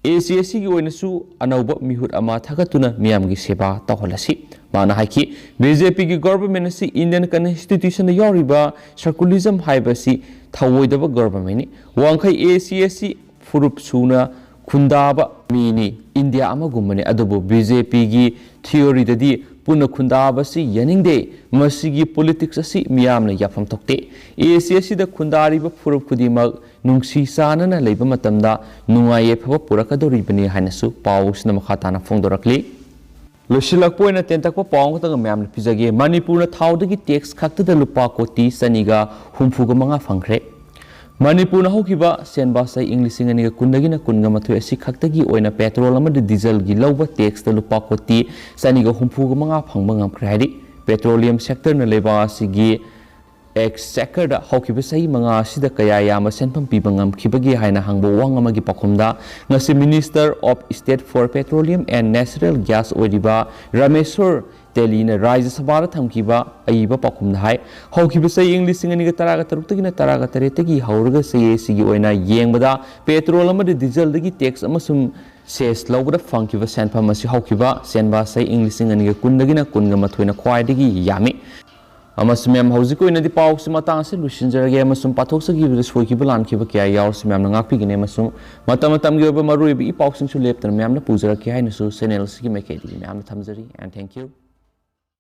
ꯑꯦ ꯁꯤ ꯑꯦꯁ ꯁꯤꯒꯤ ꯑꯣꯏꯅꯁꯨ ꯑꯅꯧꯕ ꯃꯤꯍꯨꯠ ꯑꯃ ꯊꯥꯒꯠꯇꯨꯅ ꯃꯤꯌꯥꯝꯒꯤ ꯁꯦꯕꯥ ꯇꯧꯍꯜꯂꯁꯤ꯫ ꯃꯥꯅ ꯍꯥꯏꯈꯤ, ꯕꯤ ꯖꯦ ꯄꯤꯒꯤ ꯒꯣꯚꯔꯟꯃꯦꯟꯠ ꯑꯁꯤ ꯏꯟꯗꯤꯌꯟ ꯀꯟꯁꯇꯤꯇ꯭ꯌꯨꯁꯟꯗ ꯌꯥꯎꯔꯤꯕ ꯁꯦꯀꯨꯂꯔꯤꯖꯝ ꯍꯥꯏꯕꯁꯤ ꯊꯧꯑꯣꯏꯗꯕ ꯒꯣꯚꯔꯟꯃꯦꯟꯠꯅꯤ꯫ ꯋꯥꯡꯈꯩ ꯑꯦ ꯁꯤ ꯑꯦꯁ ꯁꯤ ꯐꯨꯔꯨꯞ ꯁꯨꯅ ꯈꯨꯟꯗꯥꯕ ꯃꯤꯅꯤ꯫ ꯏꯟꯗꯤꯌꯥ ꯑꯃꯒꯨꯝꯕꯅꯤ꯫ ꯑꯗꯨꯕꯨ ꯕꯤ ꯖꯦ ꯄꯤꯒꯤ ꯊꯤꯑꯣꯔꯤꯗꯗꯤ ꯄꯨꯟꯅ ꯈꯨꯟꯗꯥꯕꯁꯤ ꯌꯥꯅꯤꯡꯗꯦ꯫ ꯃꯁꯤꯒꯤ ꯄꯣꯂꯤꯇꯤꯛꯁ ꯑꯁꯤ ꯃꯤꯌꯥꯝꯅ ꯌꯥꯐꯝ ꯊꯣꯛꯇꯦ꯫ ꯑꯦ ꯁꯤ ꯑꯦꯁ ꯁꯤꯗ ꯈꯨꯟꯗꯥꯔꯤꯕ ꯐꯨꯔꯨꯞ ꯈꯨꯗꯤꯡꯃꯛ ꯅꯨꯡꯁꯤ ꯆꯥꯟꯅꯅ ꯂꯩꯕ ꯃꯇꯝꯗ ꯅꯨꯡꯉꯥꯏ ꯌꯥꯏꯐꯕ ꯄꯨꯔꯛꯀꯗꯧꯔꯤꯕꯅꯤ ꯍꯥꯏꯅꯁꯨ ꯄꯥꯎꯁꯤꯅ ꯃꯈꯥ ꯇꯥꯅ ꯐꯣꯡꯗꯣꯔꯛꯂꯤ꯫ ꯂꯣꯏꯁꯤꯜꯂꯛꯄ ꯑꯣꯏꯅ ꯇꯦꯟꯇꯛꯄ ꯄꯥꯎ ꯑꯃꯈꯛꯇꯪ ꯃꯌꯥꯝꯅ ꯄꯤꯖꯒꯦ꯫ ꯃꯅꯤꯄꯨꯔꯅ ꯊꯥꯎꯗꯒꯤ ꯇꯦꯛꯁ ꯈꯛꯇꯗ ꯂꯨꯄꯥ ꯀꯣꯇꯤ ꯆꯅꯤꯒ ꯍꯨꯝꯐꯨꯒ ꯃꯉꯥ ꯐꯪꯈ꯭ꯔꯦ꯫ ꯃꯅꯤꯄꯨꯔꯅ ꯍꯧꯈꯤꯕ ꯁꯦꯟꯕꯥꯁꯩ ꯏꯪ ꯂꯤꯁꯤꯡ ꯑꯅꯤꯒ ꯀꯨꯟꯗꯒꯤꯅ ꯀꯨꯟꯒ ꯃꯥꯊꯣꯏ ꯑꯁꯤ ꯈꯛꯇꯒꯤ ꯑꯣꯏꯅ ꯄꯦꯇ꯭ꯔꯣꯜ ꯑꯃꯗꯤ ꯗꯤꯖꯜꯒꯤ ꯂꯧꯕ ꯇꯦꯛꯁꯇ ꯂꯨꯄꯥ ꯀꯣꯇꯤ ꯆꯅꯤꯒ ꯍꯨꯝꯐꯨꯒ ꯃꯉꯥ ꯐꯪꯕ ꯉꯝꯈ꯭ꯔꯦ ꯍꯥꯏꯔꯤ꯫ ꯄꯦꯇ꯭ꯔꯣꯂꯤꯌꯝ ꯁꯦꯛꯇꯔꯅ ꯂꯩꯕꯥꯛ ꯑꯁꯤꯒꯤ ꯑꯦꯛꯁꯆꯦꯀꯔꯗ ꯍꯧꯈꯤꯕ ꯆꯍꯤ ꯃꯉꯥ ꯑꯁꯤꯗ ꯀꯌꯥ ꯌꯥꯝꯕ ꯁꯦꯟꯐꯝ ꯄꯤꯕ ꯉꯝꯈꯤꯕꯒꯦ ꯍꯥꯏꯅ ꯍꯪꯕ ꯋꯥꯍꯪ ꯑꯃꯒꯤ ꯄꯥꯎꯈꯨꯝꯗ, ꯉꯁꯤ Minister of State for Petroleum and Natural Gas ꯑꯣꯏꯔꯤꯕ ꯔꯥꯃꯦꯁꯣꯔ ꯇꯦꯂꯤꯅ ꯔꯥꯖ꯭ꯌ ꯁꯚꯥꯗ ꯊꯝꯈꯤꯕ ꯑꯏꯕ ꯄꯥꯎꯈꯨꯝꯗ ꯍꯥꯏ, ꯍꯧꯈꯤꯕ ꯆꯍꯤ ꯏꯪ ꯂꯤꯁꯤꯡ ꯑꯅꯤꯒ ꯇꯔꯥꯒ ꯇꯔꯨꯛꯇꯒꯤꯅ ꯇꯔꯥꯒ ꯇꯔꯦꯠꯇꯒꯤ ꯍꯧꯔꯒ ꯆꯍꯤ ꯑꯁꯤꯒꯤ ꯑꯣꯏꯅ ꯌꯦꯡꯕꯗ ꯄꯦꯇ꯭ꯔꯣꯜ ꯑꯃꯗꯤ ꯗꯤꯖꯜꯗꯒꯤ ꯇꯦꯛꯁ ꯑꯃꯁꯨꯡ ꯁꯦꯁ ꯂꯧꯕꯗ ꯐꯪꯈꯤꯕ ꯁꯦꯟꯐꯝ ꯑꯁꯤ ꯍꯧꯈꯤꯕ ꯁꯦꯟꯕꯥ ꯆꯍꯤ ꯏꯪ ꯂꯤꯁꯤꯡ ꯑꯅꯤꯒ ꯀꯨꯟꯗꯒꯤꯅ ꯀꯨꯟꯒ ꯃꯥꯊꯣꯏꯅ ꯈ꯭ꯋꯥꯏꯗꯒꯤ ꯌꯥꯝꯃꯤ꯫ ꯑꯃꯁꯨꯡ ꯃꯌꯥꯝ, ꯍꯧꯖꯤꯛꯀꯤ ꯑꯣꯏꯅꯗꯤ ꯄꯥꯎꯁꯤ ꯃꯇꯥꯡ ꯑꯁꯤ ꯂꯣꯏꯁꯤꯟꯖꯔꯒꯦ ꯑꯃꯁꯨꯡ ꯄꯥꯊꯣꯛꯆꯈꯤꯕꯗ ꯁꯣꯏꯈꯤꯕ ꯂꯥꯟꯈꯤꯕ ꯀꯌꯥ ꯌꯥꯎꯔꯁꯨ ꯃꯌꯥꯝꯅ ꯉꯥꯛꯄꯤꯒꯅꯤ ꯑꯃꯁꯨꯡ ꯃꯇꯝ ꯃꯇꯝꯒꯤ ꯑꯣꯏꯕ ꯃꯔꯨꯑꯣꯏꯕ ꯏ ꯄꯥꯎꯁꯤꯡꯁꯨ ꯂꯦꯞꯇꯅ ꯃꯌꯥꯝꯅ ꯄꯨꯖꯔꯛꯀꯦ ꯍꯥꯏꯅꯁꯨ ꯆꯦꯅꯦꯜ ꯑꯁꯤꯒꯤ ꯃꯥꯏꯀꯩꯗꯒꯤ ꯃꯌꯥꯝꯅ ꯊꯝꯖꯔꯤ꯫ And thank you꯫